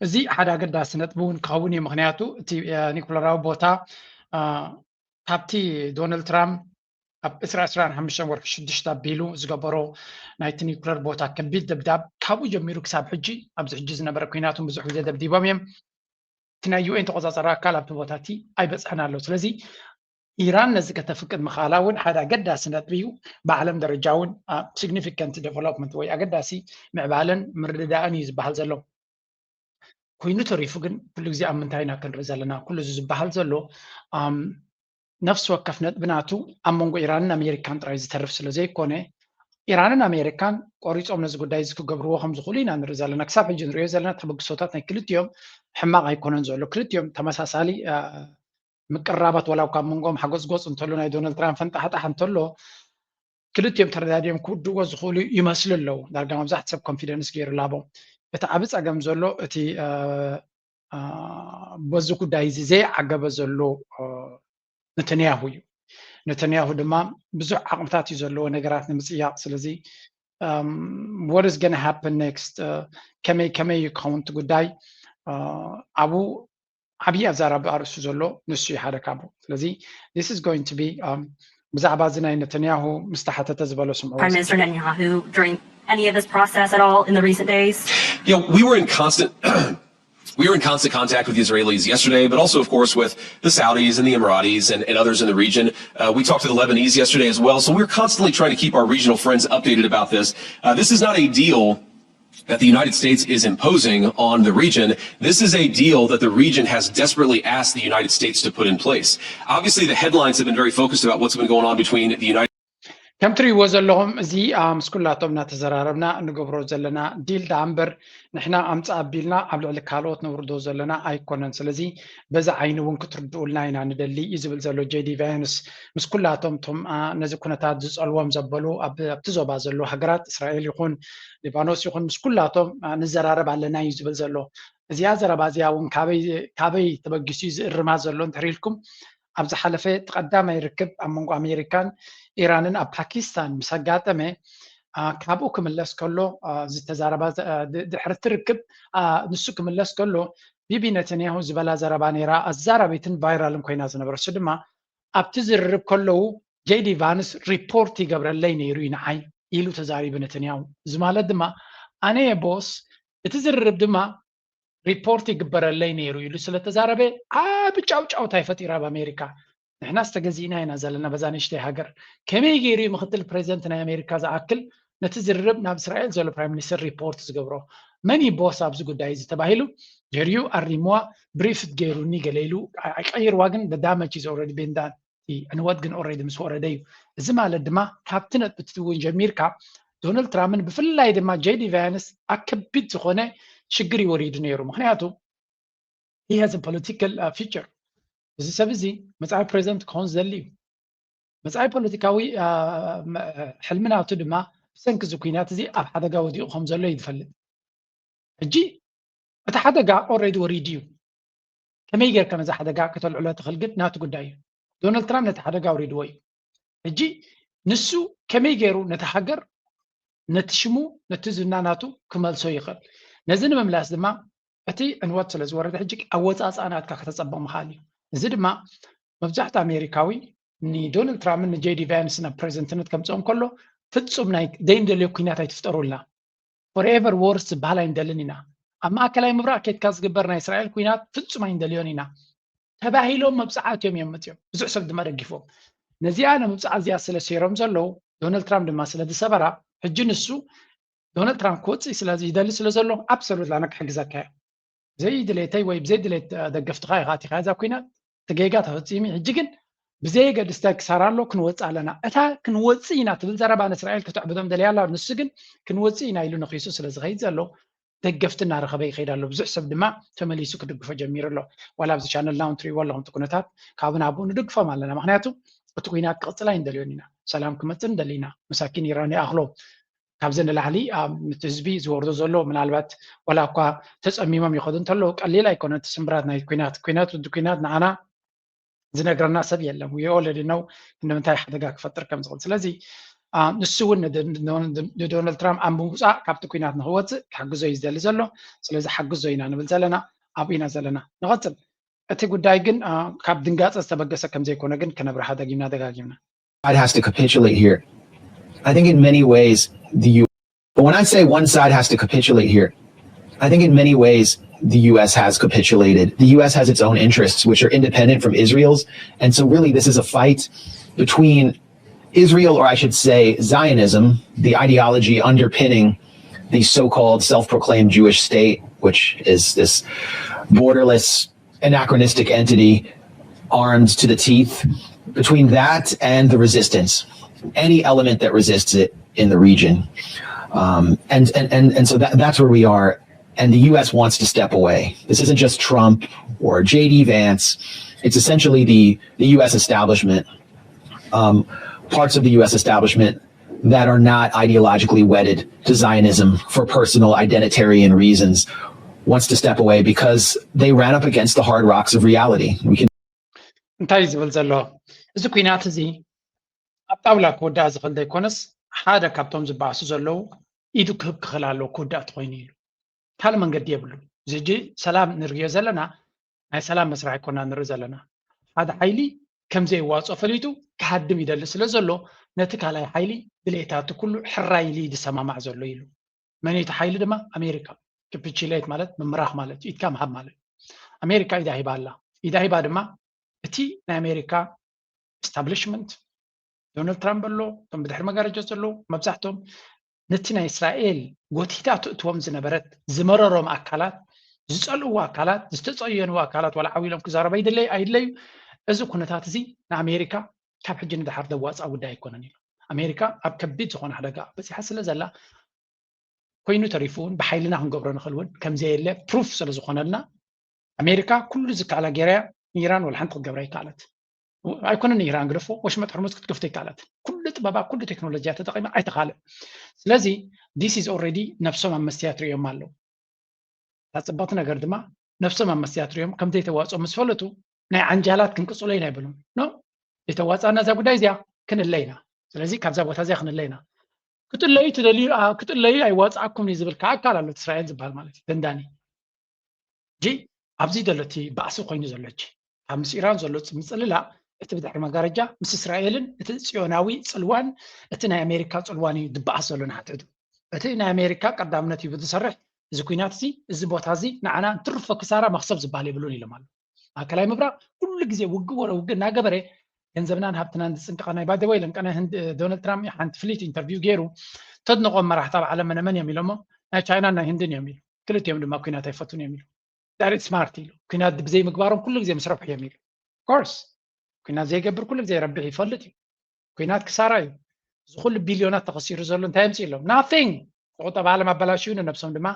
እዚ ሓደ ኣገዳሲ ነጥቢ እውን ክኸውን እዩ። ምክንያቱ እቲ ኒኩለራዊ ቦታ ካብቲ ዶናልድ ትራምፕ ኣብ ዕስራ ዕስራን ሓሙሽተን ወርሒ ሽዱሽተ ኣቢሉ ዝገበሮ ናይቲ ኒኩለር ቦታ ከቢድ ደብዳብ ካብኡ ጀሚሩ ክሳብ ሕጂ ኣብዚ ሕጂ ዝነበረ ኩናት እውን ብዙሕ ግዜ ደብዲቦም እዮም። እቲ ናይ ዩ ኤን ተቆፃፃሪ ኣካል ኣብቲ ቦታ እቲ ኣይበፅሐን ኣሎ። ስለዚ ኢራን ነዚ ከተፍቅድ ምኽኣላ እውን ሓደ ኣገዳሲ ነጥቢ እዩ። ብዓለም ደረጃ እውን significant development ወይ ኣገዳሲ ምዕባለን ምርድዳእን እዩ ዝበሃል ዘሎ። ኮይኑ ተሪፉ ግን ኩሉ ግዜ ኣብ ምንታይ ኢና ክንርኢ ዘለና? ኩሉ እዚ ዝበሃል ዘሎ ነፍሲ ወከፍ ነጥቢ ናቱ ኣብ መንጎ ኢራንን ኣሜሪካን ጥራይ ዝተርፍ ስለ ዘይኮነ ኢራንን ኣሜሪካን ቆሪፆም ነዚ ጉዳይ እዚ ክገብርዎ ከም ዝኽእሉ ኢና ንርኢ ዘለና። ክሳብ ሕጂ ንሪኦ ዘለና ተበግሶታት ናይ ክልቲኦም ሕማቕ ኣይኮነን ዘሎ። ክልቲኦም ተመሳሳሊ ምቅርራባት ዋላ ካብ መንጎኦም ሓጎፅጎፅ እንተሎ ናይ ዶናልድ ትራምፕ ፈንጣሕጣሕ እንተሎ ክልቲኦም ተረዳዲኦም ክውድእዎ ዝኽእሉ ይመስሉ ኣለዉ። ዳርጋ መብዛሕቲ ሰብ ኮንፊደንስ ገይሩ ላቦም። እቲ ዓቢ ፀገም ዘሎ እቲ በዚ ጉዳይ እዚ ዘይዓገበ ዘሎ ነተንያሁ እዩ። ነተንያሁ ድማ ብዙሕ ዓቕምታት እዩ ዘለዎ ነገራት ንምፅያቕ። ስለዚ what is gonna happen next ከመይ ከመይ እዩ ክኸውን እቲ ጉዳይ ኣብኡ ዓብዪ ኣዛራቢ ኣርእስቱ ዘሎ ንሱ እዩ ሓደ ካብኡ። ስለዚ this is going to be ብዛዕባ እዚ ናይ ነተንያሁ ምስ ተሓተተ ዝበሎ ስምዑ። Prime Minister Netanyahu during any of this process at all in the recent days? Yeah, we were in constant we were in constant contact with the Israelis yesterday, but also, of course, with the Saudis and the Emiratis and, and others in the region. Uh, we talked to the Lebanese yesterday as well, so we're constantly trying to keep our regional friends updated about this. Uh, this is not a deal that the United States is imposing on the region. This is a deal that the region has desperately asked the United States to put in place. Obviously, the headlines have been very focused about what's been going on between the United ከም ትሪእዎ ዘለኹም እዚ ምስ ኩላቶም እናተዘራረብና እንገብሮ ዘለና ዲል ደኣ እምበር ንሕና ኣምፅእ ኣቢልና ኣብ ልዕሊ ካልኦት ነውርዶ ዘለና ኣይኮነን። ስለዚ በዚ ዓይኒ እውን ክትርድኡልና ኢና ንደሊ እዩ ዝብል ዘሎ ጄዲ ቫንስ። ምስ ኩላቶም እቶም ነዚ ኩነታት ዝፀልዎም ዘበሉ ኣብቲ ዞባ ዘለዉ ሃገራት እስራኤል ይኹን ሊባኖስ ይኹን ምስ ኩላቶም ንዘራረብ ኣለና እዩ ዝብል ዘሎ። እዚኣ ዘረባ እዚኣ እውን ካበይ ተበጊሱ እዩ ዝእርማ ዘሎ እንድሕር ኢልኩም ኣብ ዝሓለፈ እቲ ቀዳማይ ርክብ ኣብ መንጎ ኣሜሪካን ኢራንን ኣብ ፓኪስታን ምስ ኣጋጠመ ካብኡ ክምለስ ከሎ ዝተዛረባ ድሕሪ እቲ ርክብ ንሱ ክምለስ ከሎ ቢቢ ነተንያሁ ዝበላ ዘረባ ነይራ ኣዛራቢትን ቫይራልን ኮይና ዝነበረ እሱ ድማ ኣብቲ ዝርርብ ከለዉ ጄዲ ቫንስ ሪፖርት ይገብረለይ ነይሩ እዩ ንዓይ ኢሉ ተዛሪቡ ነተንያሁ። እዚ ማለት ድማ ኣነ እየ ቦስ እቲ ዝርርብ ድማ ሪፖርት ይግበረለይ ነይሩ ኢሉ ስለተዛረበ ዓቢ ጫውጫውታ ይፈጢራ ኣብ ኣሜሪካ። ንሕናስ ተገዚእና ኢና ዘለና በዛ ንእሽተይ ሃገር። ከመይ ገይሩ እዩ ምክትል ፕሬዚደንት ናይ ኣሜሪካ ዝኣክል ነቲ ዝርርብ ናብ እስራኤል ዘሎ ፕራይም ሚኒስተር ሪፖርት ዝገብሮ? መን እዩ ቦስ ኣብዚ ጉዳይ እዚ ተባሂሉ ድሕሪኡ ኣሪምዋ ብሪፍት ገይሩኒ ገለ ኢሉ ኣይቀይርዋ ግን the damage is already been done። ዕንወት ግን ኦሬዲ ምስ ወረደ እዩ። እዚ ማለት ድማ ካብቲ ነጥብቲ እውን ጀሚርካ ዶናልድ ትራምፕን ብፍላይ ድማ ጄዲ ቫንስ ኣብ ከቢድ ዝኾነ ሽግር እዩ ወሪዱ ነይሩ። ምክንያቱ he has a political future። እዚ ሰብ እዚ መፃኢ ፕሬዚደንት ክኾን ዝደሊ እዩ። መፃኢ ፖለቲካዊ ሕልሚ ናቱ ድማ ብሰንኪ እዚ ኩናት እዚ ኣብ ሓደጋ ወዲቑ ከም ዘሎ እዩ ዝፈልጥ። ሕጂ እቲ ሓደጋ ኦሬዲ ወሪዱ እዩ። ከመይ ጌርካ ነዚ ሓደጋ ከተልዕሎ ትኽእል ግን ናቱ ጉዳይ እዩ። ዶናልድ ትራምፕ ነቲ ሓደጋ ኣውሪድዎ እዩ። ሕጂ ንሱ ከመይ ገይሩ ነቲ ሃገር ነቲ ሽሙ ነቲ ዝና ናቱ ክመልሶ ይኽእል? ነዚ ንምምላስ ድማ እቲ ዕንወት ስለ ዝወረደ ሕጂ ኣወፃፅኣ ናትካ ከተፀብቕ ምኽኣል እዩ። እዚ ድማ መብዛሕትኡ ኣሜሪካዊ ንዶናልድ ትራምፕን ንጄዲ ቫንስ ናብ ፕሬዚደንትነት ከምፅኦም ከሎ ፍፁም ናይ ዘይንደልዮ ኩናት ኣይትፍጠሩልና ፎርኤቨር ዎርስ ዝበሃል ኣይንደልን ኢና። ኣብ ማእከላይ ምብራቕ ኬድካ ዝግበር ናይ እስራኤል ኩናት ፍጹም ኣይንደልዮን ኢና ተባሂሎም መብጽዓ ኣትዮም እዮም መጺኦም። ብዙሕ ሰብ ድማ ደጊፎም። ነዚኣ ንምብፃዕ እዚኣ ስለ ሰይሮም ዘለዉ፣ ዶናልድ ትራምፕ ድማ ስለ ዝሰበራ፣ ሕጂ ንሱ ዶናልድ ትራምፕ ክወፅእ ስለ ይደሊ ስለ ዘሎ፣ absolutely ኣነ ክሕግዘካ እየ። ብዘይ ድሌተይ ወይ ብዘይ ድሌት ደገፍትኻ ኢኻ ኣቲኻ እዛ ኩናት፣ እቲ ጌጋ ተፈፂሙ። ሕጂ ግን ብዘየገድስ እንታይ ክሳራ ኣሎ፣ ክንወፅእ ኣለና። እታ ክንወፅእ ኢና ትብል ዘረባ ንእስራኤል ክተዕብዶም ደልያ ኣላ። ንሱ ግን ክንወፅእ ኢና ኢሉ ነኺሱ ስለ ዝኸይድ ዘሎ፣ ደገፍቲ እናረኸበ ይኸይድ ኣሎ። ብዙሕ ሰብ ድማ ተመሊሱ ክድግፎ ጀሚሩ ኣሎ። ዋላ ኣብዚ ቻነልና እውን ትሪእዎ ኣለኹም፣ እቲ ኩነታት ካብ ናብኡ ንድግፎም ኣለና። ምኽንያቱ እቲ ኩናት ክቕፅል ኣይንደልዮን ኢና። ሰላም ክመፅእ ንደሊ ኢና። መሳኪን ኢራን ይኣኽሎ። ካብዚ ንላዕሊ ኣብ፣ እቲ ህዝቢ ዝወርዶ ዘሎ፣ ምናልባት ዋላ እኳ ተፀሚሞም ይኸዱ እንተለዉ፣ ቀሊል ኣይኮነን እቲ ስምብራት ናይ ኩናት። ኩናት፣ ወዲ ኩናት ንዓና ዝነግረና ሰብ የለን። We already know ንምንታይ ሓደጋ ክፈጥር ከም ዝኽእል። ስለዚ፣ አ፣ ንሱ እውን ንደ-፣ ንደ-፣ ንዶናልድ ትራምፕ ኣብ ምውፃእ ካብቲ ኩናት ንኽወፅእ ክሕግዞ እዩ ዝደሊ ዘሎ። ስለዚ ሓግዞ ኢና ንብል ዘለና፣ ኣብኡ ኢና ዘለና። ንቐፅል። እቲ ጉዳይ ግን፣ አ፣ ካብ ድንጋፀ ዝተበገሰ ከም ዘይኮነ ግን ክነብርሃ ደጊምና ደጋጊምና። side has to capitulate here. I think in many ways, the U. But when I say one side has to capitulate here, I think in many ways, the U S has capitulated. The U S has its own interests, which are independent from Israel's. And so, really, this is a fight between Israel, or I should say, Zionism, the ideology underpinning the so called self proclaimed Jewish state, which is this borderless, anachronistic entity armed to the teeth, between that and the resistance, any element that resists it in the region. Um, and, and, and, and so that, that's where we are. And the U S wants to step away. This isn't just Trump or J D Vance. It's essentially the, the U S establishment, um, parts of the U S establishment that are not ideologically wedded to Zionism for personal identitarian reasons wants to step away because they ran up against the hard rocks of reality. We can እንታይ እዩ ዝብል ዘሎ? እዚ ኩናት እዚ ኣብ ጣውላ ክወዳእ ዝኽእል ዘይኮነስ፣ ሓደ ካብቶም ዝበኣሱ ዘለዉ ኢዱ ክህብ ክኽእል ኣለዎ ክውዳእ ተኾይኑ ኢሉ። ካልእ መንገዲ የብሉ። እዚ ሕጂ ሰላም ንርእዮ ዘለና ናይ ሰላም መስርሕ ኣይኮና ንርኢ ዘለና። ሓደ ሓይሊ ከም ዘየዋፅኦ ፈሊጡ ክሃድም ይደሊ ስለ ዘሎ፣ ነቲ ካልኣይ ሓይሊ ድሌታቱ ኩሉ ሕራይ ኢሉ እዩ ዝሰማማዕ ዘሎ ኢሉ። መን እዩ እቲ ሓይሊ ድማ? ኣሜሪካ። ክፕችሌት ማለት ምምራኽ ማለት እዩ፣ ኢድካ ምሃብ ማለት እዩ። ኣሜሪካ ኢዳ ሂባ ኣላ። ኢዳ ሂባ ድማ እቲ ናይ ኣሜሪካ ኤስታብሊሽመንት፣ ዶናልድ ትራምፕ ኣሎ፣ እቶም ብድሕሪ መጋረጃ ዘለዉ መብዛሕትኦም ነቲ ናይ እስራኤል ጎቲታ ትእትዎም ዝነበረት ዝመረሮም ኣካላት፣ ዝጸልእዎ ኣካላት፣ ዝተጸየንዎ ኣካላት ዋላ ዓው ኢሎም ክዛረቡ ኣይድለዩ ኣይድለዩ፣ እዚ ኩነታት እዚ ንኣሜሪካ ካብ ሕጂ ንደሓር ዘዋጽኣ ጉዳይ ኣይኮነን ኢሉ። ኣሜሪካ ኣብ ከቢድ ዝኾነ ሓደጋ በጺሓ ስለ ዘላ፣ ኮይኑ ተሪፉ እውን ብሓይልና ክንገብሮ ንኽእል እውን ከም ዘየለ ፕሩፍ ስለ ዝኾነልና፣ ኣሜሪካ ኩሉ ዝከኣላ ገይራ ንኢራን ወላ ሓንቲ ክትገብራ ኣይከኣለት። ኣይኮነን ንኢራን ግደፎ፣ ወሽመጥ ሕርሙዝ ክትከፍቶ ኣይከኣለትን። ኩሉ ጥበባ፣ ኩሉ ቴክኖሎጂያ ተጠቒማ ኣይተኻልእ። ስለዚ this is already ነብሶም ኣብ መስትያት ርእዮም ኣለዉ። እታ ጽብቕቲ ነገር ድማ ነብሶም ኣብ መስትያት ርእዮም ከም ዘይተዋጽኦም ምስ ፈለጡ ናይ ዓንጃላት ክንቅጽሎ ኢና ኣይበሉን። ኖ፣ ዘይተዋጽኣና እዛ ጉዳይ እዚኣ ክንእለ ኢና። ስለዚ ካብዛ ቦታ እዚኣ ክንእለ ኢና። ክጥለዩ ትደልዩ፣ ኣ፣ ክጥለዩ ኣይዋጽኣኩምን እዩ ዝብል ከዓ ኣካል ኣሎ፣ እቲ እስራኤል ዝበሃል ማለት እዩ፣ ደንዳኒ። ሕጂ ኣብዚ ዘሎ እቲ ባእሲ ኮይኑ ዘሎ ሕጂ፣ ካብ ምስ ኢራን ዘሎ ምጽልላእ፣ እቲ ብድሕሪ መጋረጃ ምስ እስራኤልን እቲ ጽዮናዊ ጽልዋን፣ እቲ ናይ ኣሜሪካ ጽልዋን እዩ ዝበኣስ ዘሎ ንሓትሕዱ። እቲ ናይ ኣሜሪካ ቀዳምነት ሂቡ ዝሰርሕ፣ እዚ ኲናት እዚ፣ እዚ ቦታ እዚ ንዓና እንትርፎ ክሳራ መኽሰብ ዝበሃል የብሉን ኢሎም ኣለዉ። ማእከላይ ምብራቕ ኩሉ ግዜ ውግእ ወረ ውግእ እናገበረ ገንዘብናን ሃብትናን ዝጽንቀቐና እዩ። By the way፣ ለንቀና ህንድ፣ ዶናልድ ትራምፕ ሓንቲ ፍሊት ኢንተርቪው ገይሩ፣ ተድንቖም መራሕቲ ኣብ ዓለም መነመን እዮም ኢሎሞ፣ ናይ ቻይናን ናይ ህንድን እዮም ኢሉ። ክልቲኦም ድማ ኲናት ኣይፈቱን እዮም ኢሉ። That is smart ኢሉ። ኲናት ብዘይ ምግባሮም ኩሉ ግዜ ምስ ረብሑ እዮም ኢሉ። Of course፣ ኲናት ዘይገብር ኩሉ ግዜ ይረብሕ ይፈልጥ እዩ። ኲናት ክሳራ እዩ። እዚ ኩሉ ቢልዮናት ተኸሲሩ ዘሎ እንታይ ኣምጺእሎም? Nothing። ቁጠባ ዓለም ኣበላሽዩ፣ ንነብሶም ድማ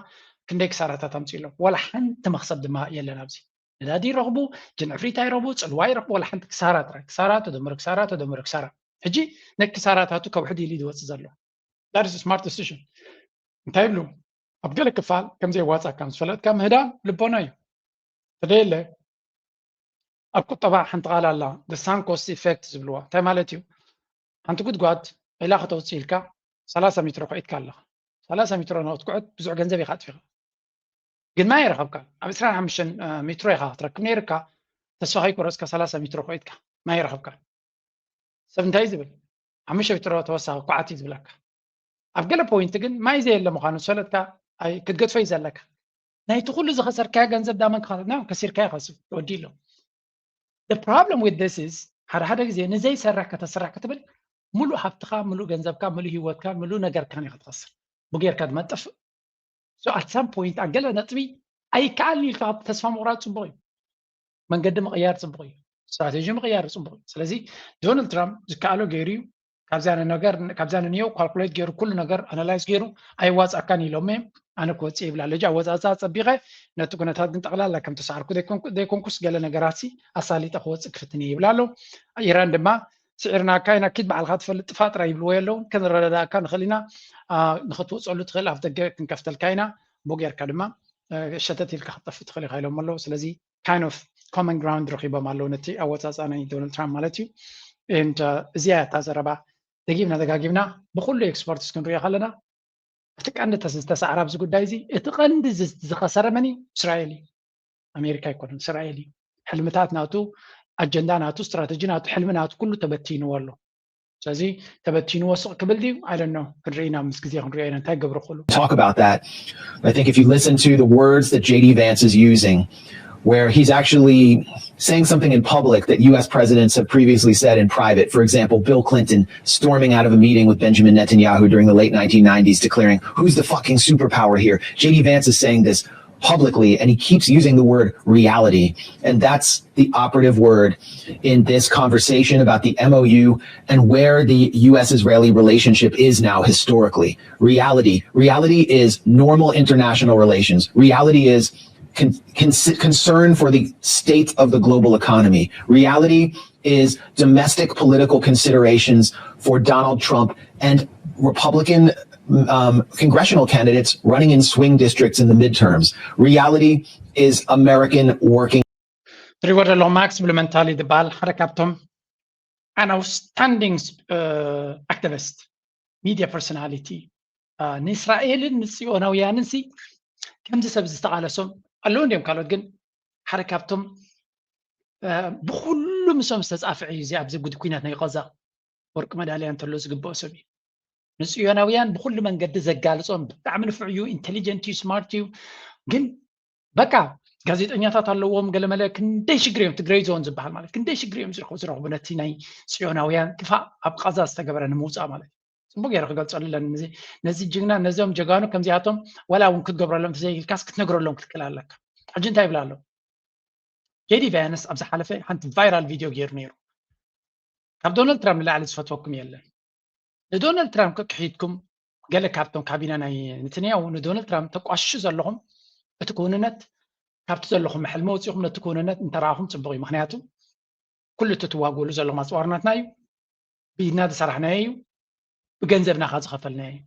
ክንደይ ክሳራታት ኣምጺእሎም። ዋላ ሓንቲ መኽሰብ ድማ የለን ኣብዚ። ነዳዲ ይረኽቡ፣ ጅንዕፍሪታ ይረኽቡ፣ ጽልዋ ይረኽቡ፣ ዋላ ሓንቲ ክሳራ ጥራይ። ክሳራ ተደምር ክሳራ ተደምር ክሳራ። ሕጂ ነቲ ክሳራታቱ ከውሕድ ኢሉ እዩ ዝወጽእ ዘሎ። That is smart decision። እንታይ ይብሉ? ኣብ ገለ ክፋል ከም ዘየዋጻካ ምስ ፈለጥካ ምህዳም ልቦና እዩ። ተደየለ ኣብ ቁጠባ ሓንቲ ቃል ኣላ፣ the sunk cost effect ዝብልዋ። እንታይ ማለት እዩ? ሓንቲ ጉድጓድ ዒላ ከተውፅእ ኢልካ ሰላሳ ሜትሮ ከኢድካ ኣለኻ። ሰላሳ ሜትሮ ንክትኩዕት ብዙሕ ገንዘብ ኢኻ ኣጥፊኻ። ግን ማይ ረኸብካ። ኣብ ዕስራን ሓሙሽተን ሜትሮ ኢኻ ክትረክብ ነይርካ። ተስፋ ከይቆረፅካ ሰላሳ ሜትሮ ከኢድካ ማይ ረኸብካ። ሰብ እንታይ እዩ ዝብል? ሓሙሽተ ሜትሮ ተወሳኺ ኩዓት እዩ ዝብለካ። ኣብ ገለ ፖይንት ግን ማይ ዘየለ ምዃኑ ዝፈለጥካ ኣይ-፣ ክትገድፎ እዩ ዘለካ። ናይቲ ኩሉ ዝኸሰርካዮ ገንዘብ ዳመን ክኸ-፣ ና፣ ከሲርካዮ ከስብ፣ ተወዲኡ ኣሎ። The problem with this is ሓደ ሓደ ግዜ ንዘይሰርሕ ከተስርሕ ክትብል፣ ሙሉእ ሃብትኻ፣ ሙሉእ ገንዘብካ፣ ሙሉእ ህይወትካ፣ ሙሉእ ነገርካን ኢኻ ትኸስር። ብጌርካ ድማ ትጠፍእ። So at some point ኣብ ገለ ነጥቢ ኣይከኣልን ኢልካ ተስፋ ምቑራጽ ጽቡቕ እዩ። መንገዲ ምቕያር ጽቡቕ እዩ። ስትራቴጂ ምቕያር ጽቡቕ እዩ። ስለዚ ዶናልድ ትራምፕ ዝከኣሎ ገይሩ እዩ። ካብዛ ነገር፣ ካብዛ ንንዮ ካልኩሌት ገይሩ፣ ኩሉ ነገር ኣናላይዝ ገይሩ፣ ኣይዋጻካን ኢሎም እዮም። ኣነ ክወጽእ ይብል ኣሎ። ሕጂ ኣወጻጽኣ ጸቢቐ ነቲ ኩነታት ግን ጠቕላላ ከም ተሳዕርኩ ዘይኮንኩ-፣ ዘይኮንኩስ ገለ ነገራት ሲ ኣሳሊጠ ክወጽእ ክፍትን እየ ይብል ኣሎ። ኢራን ድማ ስዒርናካ ኢና፣ ኪድ ባዕልኻ ትፈልጥ ጥፋ ጥራይ ይብልዎ የለውን። ክንረዳዳእካ ንኽእል ኢና፣ አ፣ ንኽትወጸሉ ትኽእል ኣፍ ደገ ክንከፍተልካ ኢና፣ ብኡ ጌርካ ድማ፣ እ፣ ሸተት ኢልካ ክትጠፍእ ትኽእል ኢኻ ኢሎም ኣለዉ። ስለዚ kind of common ground ረኺቦም ኣለዉ ነቲ ኣወጻጽኣ ናይ ዶናልድ ትራምፕ ማለት እዩ። And፣ እ፣ እዚኣ እያ እታ ዘረባ ደጊምና ደጋጊምና ብኹሉ ኤክስፐርትስ ክንሪኦ ከለና እቲ ቀንዲ ተስ-፣ ዝተሳዕረ ኣብዚ ጉዳይ እዚ፣ እቲ ቀንዲ ዝ-፣ ዝኸሰረ መን እዩ? እስራኤል እዩ። ኣሜሪካ ኣይኮነን፣ እስራኤል እዩ። ሕልምታት ናቱ፣ ኣጀንዳ ናቱ፣ ስትራተጂ ናቱ፣ ሕልሚ ናቱ ኩሉ ተበቲንዎ ኣሎ። ስለዚ ተበቲንዎ ስቕ ክብል ድዩ? I don't know። ክንርኢ ኢና፣ ምስ ግዜ ክንሪኦ ኢና እንታይ ገብሩ ክእሉ። Talk about that. I think if you listen to the words that J D Vance is using, where he's actually saying something in public that U S presidents have previously said in private. For example, Bill Clinton storming out of a meeting with Benjamin Netanyahu during the late nineteen nineties, declaring, "Who's the fucking superpower here?" J D Vance is saying this publicly, and he keeps using the word reality. And that's the operative word in this conversation about the M O U and where the U S Israeli relationship is now historically. Reality. Reality is normal international relations. Reality is con- con- concern for the state of the global economy. Reality is domestic political considerations for Donald Trump and Republican, um, congressional candidates running in swing districts in the midterms. Reality is American working. ትሪእዎ ዘለኹም ማክስ ብሉመንታል ዝበሃል ሓደ ካብቶም ኣን ኣውትስታንዲንግ ኣክቲቪስት፣ ሚድያ ፐርሶናሊቲ፣ አ፣ ንእስራኤልን ንጽዮናውያንን ሲ ከምዚ ሰብ ዝተቓለሶም ኣለዉ እንዲዮም። ካልኦት ግን ሓደ ካብቶም፣ አ፣ ብኹሉ ምሶም ዝተጻፍዐ እዩ። እዚ ኣብዚ ጉድ ኩናት ናይ ቐዛ ወርቂ መዳልያ እንተሎ ዝግብኦ ሰብ እዩ። ንጽዮናውያን ብኹሉ መንገዲ ዘጋልጾም ብጣዕሚ ንፉዕ እዩ፣ ኢንቴሊጀንት እዩ፣ ስማርት እዩ። ግን በቃ ጋዜጠኛታት ኣለዎም፣ ገለመለ ክንደይ ሽግር እዮም፣ ትግረይ ዞን ዝበሃል ማለት ክንደይ ሽግር እዮም ዝረኽቡ፣ ዝረኽቡ ነቲ ናይ ጽዮናውያን ክፋእ ኣብ ቓዛ ዝተገበረ ንምውጻእ ማለት እዩ። ጽቡቅ ገይረ ክገልጸሉ ኣለኒ። ነዚ፣ ነዚ ጅግና፣ ነዚኦም ጀጋኑ ከምዚኣቶም ዋላ እውን ክትገብረሎም ተዘይክልካስ ክትነግረሎም ክትክእል ኣለካ። ሕጂ እንታይ ይብል ኣሎ? ጄዲ ቫንስ ኣብ ዝሓለፈ ሓንቲ ቫይራል ቪድዮ ገይሩ ነይሩ። ካብ ዶናልድ ትራምፕ ንላዕሊ ዝፈትወኩም የለን። ንዶናልድ ትራምፕ ክሕይድኩም ገለ ካብቶም ካቢነ ናይ ነተንያሁ ንዶናልድ ትራምፕ ተቋሽሹ ዘለኹም እቲ ክውንነት ካብቲ ዘለኹም ሕልሚ ወፂኹም ነቲ ክውንነት እንተረኣኹም ፅቡቕ እዩ። ምክንያቱ ኩሉ እቲ ትዋግእሉ ዘለኹም ኣፅዋር ናትና እዩ፣ ብኢድና ዝሰራሕናዮ እዩ፣ ብገንዘብና ከ ዝኸፈልናዮ እዩ።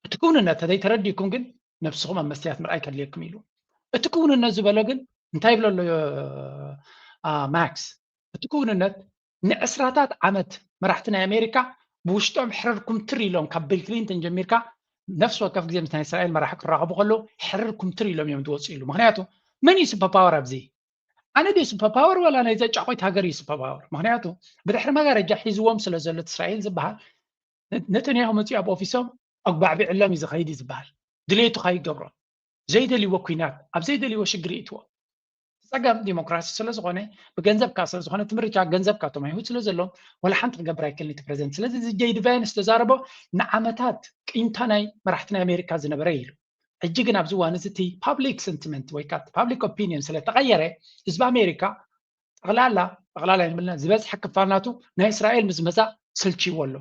እቲ ክውንነት ተዘይተረዲእኩም ግን ነብስኹም ኣብ መስትያት ምርኣይ ከድልየኩም ኢሉ። እቲ ክውንነት ዝበሎ ግን እንታይ ይብሎ ኣሎ፣ አ፣ ማክስ? እቲ ክውንነት ንዕስራታት ዓመት መራሕቲ ናይ ኣሜሪካ ብውሽጦም ሕርር ኩምትር ኢሎም ካብ ቢል ክሊንተን ጀሚርካ ነፍሲ ወከፍ ግዜ ምስ ናይ እስራኤል መራሒ ክራኸቡ ከለዉ ሕርር ኩምትር ኢሎም እዮም ዝወፁ ኢሉ። ምክንያቱ መን እዩ ሱፐር ፓወር ኣብዚ? ኣነ ድዩ ሱፐር ፓወር ዋላ ናይ ዘጫቆይት ሃገር እዩ ሱፐር ፓወር? ምክንያቱ ብድሕሪ መጋረጃ ሒዝዎም ስለ ዘሎ እቲ እስራኤል ዝበሃል ነ-፣ ነተንያሁ መፂኡ ኣብ ኦፊሶም ኣጉባዕቢዕሎም እዩ ዝኸይድ እዩ ዝበሃል። ድሌቱ ከይገብሮ ዘይደልይዎ ኩናት ኣብ ዘይደልይዎ ሽግር ይእትዎ። ጸገም ዲሞክራሲ ስለ ዝኾነ ብገንዘብ ከኣ ስለ ዝኾነ እቲ ምርጫ ገንዘብ ካብቶም ኣይሁድ ስለ ዘለዎም ዋላ ሓንቲ ክገብር ኣይክእልን እቲ ፕረዚደንት። ስለዚ እዚ ጄዲ ቫንስ ዝተዛረቦ ንዓመታት ቂምታ ናይ መራሕቲ ናይ ኣሜሪካ ዝነበረ እዩ ኢሉ። ሕጂ ግን ኣብዚ እዋን እዚ እቲ ፓብሊክ ሰንቲመንት ወይ ከዓ ፓብሊክ ኦፒኒየን ስለ ተቐየረ ህዝቢ ኣሜሪካ ጠቕላላ፣ ጠቕላላ ይንብልና ዝበዝሐ ክፋል ናቱ ናይ እስራኤል ምስ መጻእ ስልችይዎ ኣሎ።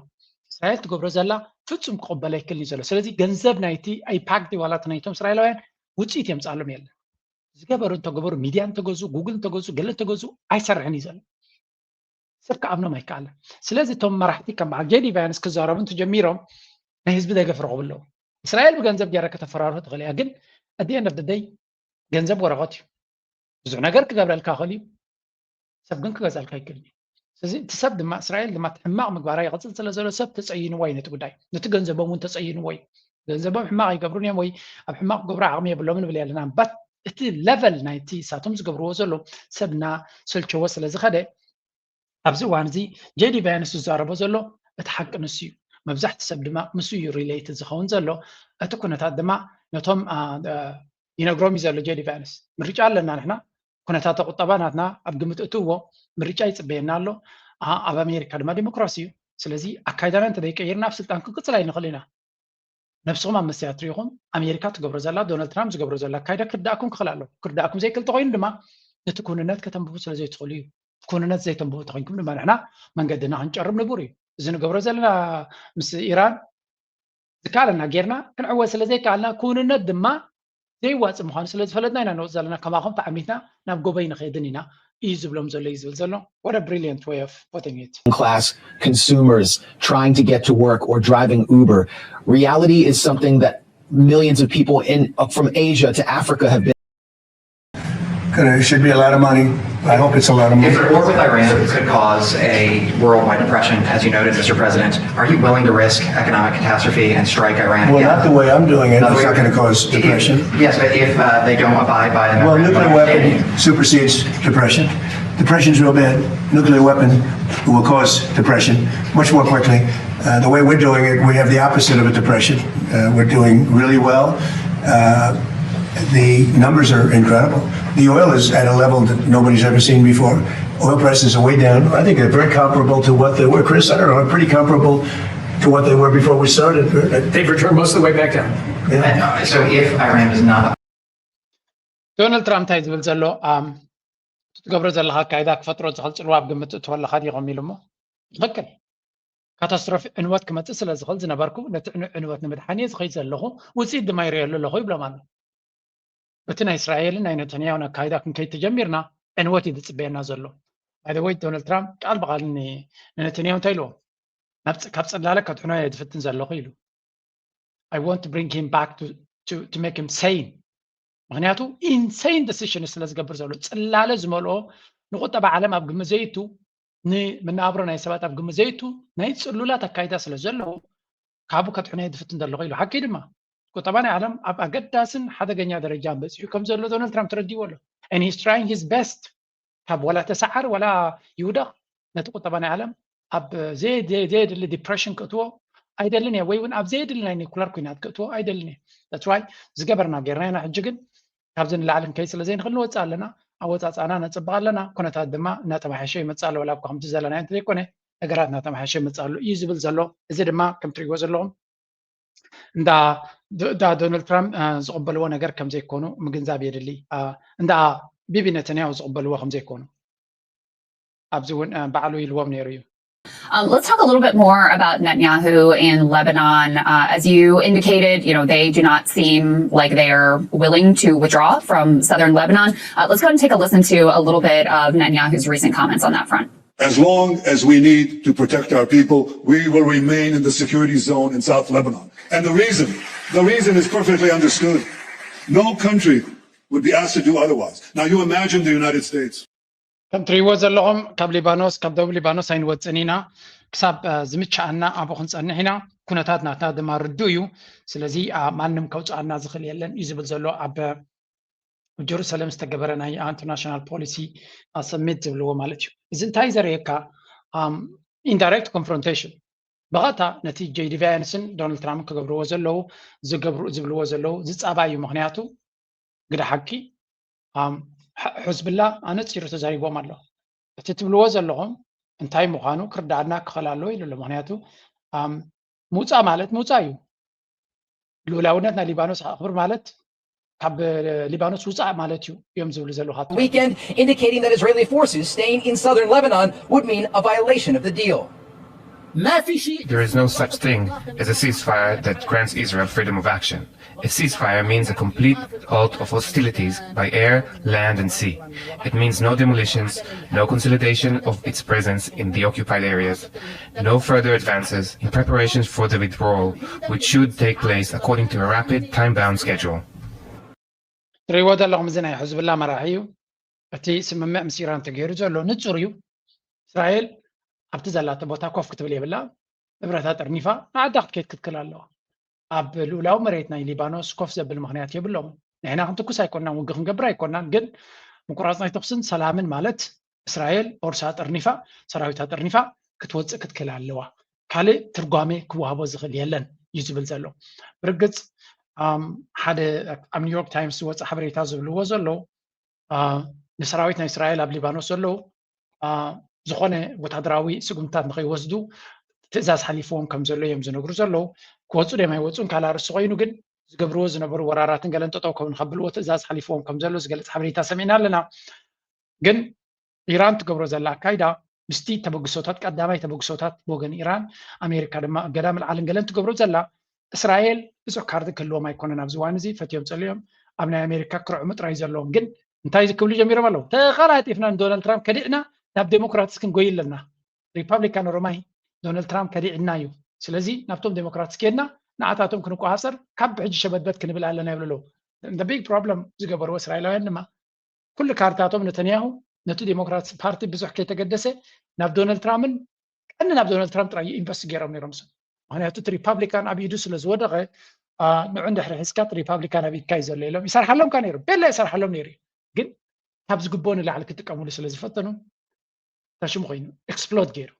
እስራኤል ትገብሮ ዘላ ፍጹም ክቕበሎ ኣይክእልን እዩ ዘሎ። ስለዚ ገንዘብ ናይቲ ኣይፓክት ዋላ እቲ ናይቶም እስራኤላውያን ውጽኢት የምጽኣሎም የለን። ዝገበሩ እንተገበሩ፣ ሚድያ እንተገዝኡ፣ ጉግል እንተገዝኡ፣ ገለ እንተገዝኡ ኣይሰርሕን እዩ ዘሎ። ሰብ ክኣምኖም ኣይከኣለን። ስለዚ እቶም መራሕቲ ከም በዓል ጄዲ ቫንስ ክዛረቡ እንተጀሚሮም ናይ ህዝቢ ደገፍ ረኽቡ ኣለዉ። እስራኤል ብገንዘብ ገይራ ከተፈራርሆ ትኽእል እያ፣ ግን at the end of the day ገንዘብ ወረቐት እዩ። ብዙሕ ነገር ክገብረልካ ይኽእል እዩ፣ ሰብ ግን ክገዝኣልካ ኣይክእልን እዩ። ስለዚ እቲ ሰብ ድማ እስራኤል ድማ እቲ ሕማቕ ምግባራ ይቕጽል ስለ ዘሎ ሰብ ተጸይንዎ እዩ ነቲ ጉዳይ። ነቲ ገንዘቦም እውን ተጸይንዎ እዩ። ገንዘቦም ሕማቕ ኣይገብሩን እዮም ወይ ኣብ ሕማቕ ክገብሩ ዓቕሚ የብሎምን ንብል ኣለና። ባት እቲ ለቨል ናይቲ እሳቶም ዝገብርዎ ዘሎ ሰብ እናሰልቸዎ ስለ ዝኸደ ኣብዚ እዋን እዚ ጄዲ ቫንስ ዝዛረቦ ዘሎ እቲ ሓቂ ንሱ እዩ። መብዛሕቲ ሰብ ድማ ምስ እዩ ሪሌትድ ዝኸውን ዘሎ። እቲ ኩነታት ድማ ነቶም፣ አ፣ አ፣ ይነግሮም እዩ ዘሎ ጄዲ ቫንስ። ምርጫ ኣለና ንሕና፣ ኩነታት ቁጠባ ናትና ኣብ ግምት እትዎ ምርጫ ይጽበየና ኣሎ። ኣብ ኣሜሪካ ድማ ዲሞክራሲ እዩ። ስለዚ ኣካይዳና እንተዘይቀይርና ኣብ ስልጣን ክንቅፅል ኣይንኽእል ኢና። ነብስኹም ኣብ መስትያት ርኢኹም ኣሜሪካ ትገብሮ ዘላ፣ ዶናልድ ትራምፕ ዝገብሮ ዘላ ኣካይዳ ክርዳእኩም ክኽእል ኣለዎ። ክርዳእኩም ዘይክእል ተኮይኑ ድማ ነቲ ክውንነት ከተንብቡ ስለ ዘይትኽእሉ እዩ። ክውንነት ዘይተንብቡ ተኮይንኩም ድማ ንሕና መንገድና ክንጨርም ንቡር እዩ። እዚ ንገብሮ ዘለና ምስ ኢራን ዝከኣለና ጌርና ክንዕወት ስለ ዘይከኣልና ክውንነት ድማ ዘይዋፅእ ምዃኑ ስለ ዝፈለጥና ኢና ንወፅ ዘለና። ከማኹም ተዓሚትና ናብ ጎበይ ንኸይድን ኢና እዩ ዝብሎም ዘሎ እዩ ዝብል ዘሎ። What a brilliant way of putting it. class consumers trying to get to work or driving Uber. Reality is something that millions of people in from Asia to Africa have been. It should be a lot of money. I hope it's a lot of money. If a war with Iran could cause a worldwide depression, as you noted, Mister President, are you willing to risk economic catastrophe and strike Iran? Well, not the way I'm doing it. It's not going to cause depression. Yes, but if uh, they don't abide by the Well, nuclear weapon supersedes depression. Depression's real bad. Nuclear weapon will cause depression much more quickly. Uh, the way we're doing it, we have the opposite of a depression. Uh, we're doing really well. Uh, the numbers are incredible. The oil is at a level that nobody's ever seen before. Oil prices are way down. I think they're very comparable to what they were. Chris, I don't know, pretty comparable to what they were before we started. They've returned most of the way back down. Yeah. So if Iran does not ዶናልድ ትራምፕ እንታይ ዝብል ዘሎ? ትገብሮ ዘለካ ኣካይዳ ክፈጥሮ ዝኽእል ፅልዋ ኣብ ግምት ትእትዎ ኣለካ ዲኹም ኢሉ እሞ ትኽክል። ካታስትሮፊ ዕንወት ክመፅእ ስለ ዝኽእል ዝነበርኩ ነቲ ዕንወት ንምድሓን እየ ዝኸይድ ዘለኹ፣ ውፅኢት ድማ ይርእየሉ ኣለኹ ይብሎም ኣሎ። በቲ ናይ እስራኤልን ናይ ነተንያሁን ኣካይዳ ክንከይድ ተጀሚርና ዕንወት እዩ ዝፅበየና ዘሎ። ባይደወይ ዶናልድ ትራምፕ ቃል ብቃል ንነተንያሁ እንታይ ኢልዎ? ካብ ፅላለ ከድሕኖ እየ ዝፍትን ዘለኹ ኢሉ። I want to bring him back to make him sane. ምክንያቱ insane decision ስለ ዝገብር ዘሎ ፅላለ ዝመልኦ ንቁጠባ ዓለም ኣብ ግምት ዘይቱ ንመነባብሮ ናይ ሰባት ኣብ ግምት ዘይቱ ናይ ፅሉላት ኣካይዳ ስለ ዘለዎ ካብኡ ከድሕኖ እየ ዝፍትን ዘለኹ ኢሉ። ሓቂ ድማ ቁጠባ ናይ ዓለም ኣብ ኣገዳስን ሓደገኛ ደረጃ በፂሑ ከም ዘሎ ዶናልድ ትራምፕ ተረዲዎ ኣሎ። And he's trying his best ካብ ዋላ ተሰዓር ዋላ ይውደቕ ነቲ ቁጠባ ናይ ዓለም ኣብ ዘየድሊ ዲፕሬሽን ክእትዎ ኣይደልን እየ፣ ወይ እውን ኣብ ዘየድሊ ናይ ኒኩለር ኩናት ክእትዎ ኣይደልን እየ። That's why ዝገበርና ጌርና ኢና። ሕጂ ግን ካብዚ ንላዕሊ ክንከይድ ስለ ዘይንኽእል ንወፅእ ኣለና። ኣወፃፅኣና ነፅብቕ ኣለና። ኩነታት ድማ እናተማሓየሸ ይመፅእ ኣሎ። ዋላ እኳ ከምቲ ዘለናዮ እንተዘይኮነ ነገራት እናተማሓየሸ ይመፅእ ኣሎ እዩ ዝብል ዘሎ። እዚ ድማ ከም ትሪእዎ ዘለኹም እንዳ ዶናልድ ትራምፕ ዝቕበልዎ ነገር ከም ዘይኮኑ ምግንዛብ የድሊ። እንዳ ቢቢ ነተንያሁ ዝቕበልዎ ከም ዘይኮኑ ኣብዚ እውን ባዕሉ ኢልዎም ነይሩ እዩ። Um, let's talk a little bit more about Netanyahu and Lebanon. Uh, as you indicated, you know, they do not seem like they're willing to withdraw from southern Lebanon. Uh, let's go ahead and take a listen to a little bit of Netanyahu's recent comments on that front. As long as we need to protect our people, we will remain in the security zone in South Lebanon. And the reason, the reason is perfectly understood. No country would be asked to do otherwise. Now you imagine the United States. ከም ትሪእዎ ዘለኹም ካብ ሊባኖስ ካብ ደቡብ ሊባኖስ ኣይንወፅን ኢና። ክሳብ ዝምችኣና ኣብኡ ክንፀንሕ ኢና። ኩነታት ናትና ድማ ርዱእ እዩ። ስለዚ ማንም ከውፅኣና ዝኽእል የለን እዩ ዝብል ዘሎ ኣብ ጀሩሳሌም ዝተገበረ ናይ ኢንተርናሽናል ፖሊሲ ሰሚት ዝብልዎ ማለት እዩ። እዚ እንታይ ዘርእየካ? ኢንዳይሬክት ኮንፍሮንቴሽን ብቐጥታ ነቲ ጄዲ ቫንስን ዶናልድ ትራምፕ ክገብርዎ ዘለዉ ዝብልዎ ዘለዉ ዝፃባይ እዩ። ምክንያቱ ግደ ሓቂ ሕዝብላ ኣነፂሩ ተዛሪቦም ኣሎ። እቲ ትብልዎ ዘለኹም እንታይ ምዃኑ ክርዳኣና ክኽእል ኣለዎ ኢሉ ኣሎ። ምክንያቱ ምውፃእ ማለት ምውፃእ እዩ። ልኡላውነት ናይ ሊባኖስ ኣኽብር ማለት ካብ ሊባኖስ ውፃእ ማለት እዩ እዮም ዝብሉ ዘለዉ። Weekend, indicating that Israeli forces staying in southern Lebanon would mean a violation of the deal. There is no such thing as a ceasefire that grants Israel freedom of action. A ceasefire means a complete halt of hostilities by air, land, and sea. It means no demolitions, no consolidation of its presence in the occupied areas, no further advances in preparations for the withdrawal, which should take place according to a rapid, time-bound schedule. ትሪእዎ ዘለኹም እዚ ናይ ሕዝብላ መራሒ እዩ። እቲ ስምምዕ ምስ ኢራን ተገይሩ ዘሎ ንፁር እዩ። እስራኤል ኣብቲ ዘላቶ ቦታ ኮፍ ክትብል የብላ። ንብረታ ጠርኒፋ ንዓዳ ክትከይድ ክትክል ኣለዋ። ኣብ ልኡላዊ መሬት ናይ ሊባኖስ ኮፍ ዘብል ምክንያት የብሎም። ንሕና ክንትኩስ ኣይኮናን፣ ውግ ክንገብር ኣይኮናን። ግን ምቁራፅ ናይ ተኩስን ሰላምን ማለት እስራኤል ቦርሳ ጠርኒፋ ሰራዊታ ጠርኒፋ ክትወፅእ ክትክል ኣለዋ። ካልእ ትርጓሜ ክወሃቦ ዝኽእል የለን እዩ ዝብል ዘሎ። ብርግፅ ሓደ ኣብ ኒውዮርክ ታይምስ ዝወፀ ሓበሬታ ዝብልዎ ዘለዉ ንሰራዊት ናይ እስራኤል ኣብ ሊባኖስ ዘለዉ ዝኾነ ወታደራዊ ስጉምታት ንኸይወስዱ ትእዛዝ ሓሊፍዎም ከም ዘሎ እዮም ዝነግሩ ዘለዉ። ክወፁ ደም ኣይወፁን ካልእ ኣርእስቲ ኮይኑ፣ ግን ዝገብርዎ ዝነበሩ ወራራትን ገለን ጠጠው ከም ንኸብልዎ ትእዛዝ ሓሊፍዎም ከም ዘሎ ዝገልፅ ሓበሬታ ሰሚዕና ኣለና። ግን ኢራን ትገብሮ ዘላ ኣካይዳ ምስቲ ተበግሶታት፣ ቀዳማይ ተበግሶታት ብወገን ኢራን፣ ኣሜሪካ ድማ እገዳ ምልዓልን ገለን ትገብሮ ዘላ፣ እስራኤል ብዙሕ ካርድ ክህልዎም ኣይኮነን። ኣብዚ እዋን እዚ ፈትዮም ጸልዮም ኣብ ናይ ኣሜሪካ ክርዕሙ ጥራይ ዘለዎም። ግን እንታይ ክብሉ ጀሚሮም ኣለዉ? ተቐላጢፍና ንዶናልድ ትራምፕ ከዲዕና ናብ ዴሞክራትስ ክንጎይ ኣለና። ሪፓብሊካን ኦሮማይ ዶናልድ ትራምፕ ከዲዕና እዩ። ስለዚ ናብቶም ዴሞክራትስ ከድና ንኣታቶም ክንቆሃሰር ካብ ብሕጂ ሸበድበድ ክንብል ኣለና ይብሉ ኣለዉ። ቢግ ፕሮብለም ዝገበርዎ እስራኤላውያን ድማ ኩሉ ካርታቶም ነተንያሁ ነቲ ዴሞክራትስ ፓርቲ ብዙሕ ከይተገደሰ ናብ ዶናልድ ትራምፕን ቀንዲ ናብ ዶናልድ ትራምፕ ጥራይ ኢንቨስት ገይሮም ነይሮም። ሰብ ምክንያቱ እቲ ሪፓብሊካን ኣብ ኢዱ ስለ ዝወደቐ ንዑ እንድሕሪ ሒዝካ ሪፓብሊካን ኣብ ኢድካ እዩ ዘሎ ኢሎም ይሰርሓሎም ካ ነይሩ። ቤላ ይሰርሓሎም ነይሩ እዩ። ግን ካብ ዝግብኦ ንላዕሊ ክጥቀምሉ ስለ ዝፈተኑ ታሽሙ ኮይኑ ኤክስፕሎድ ገይሩ።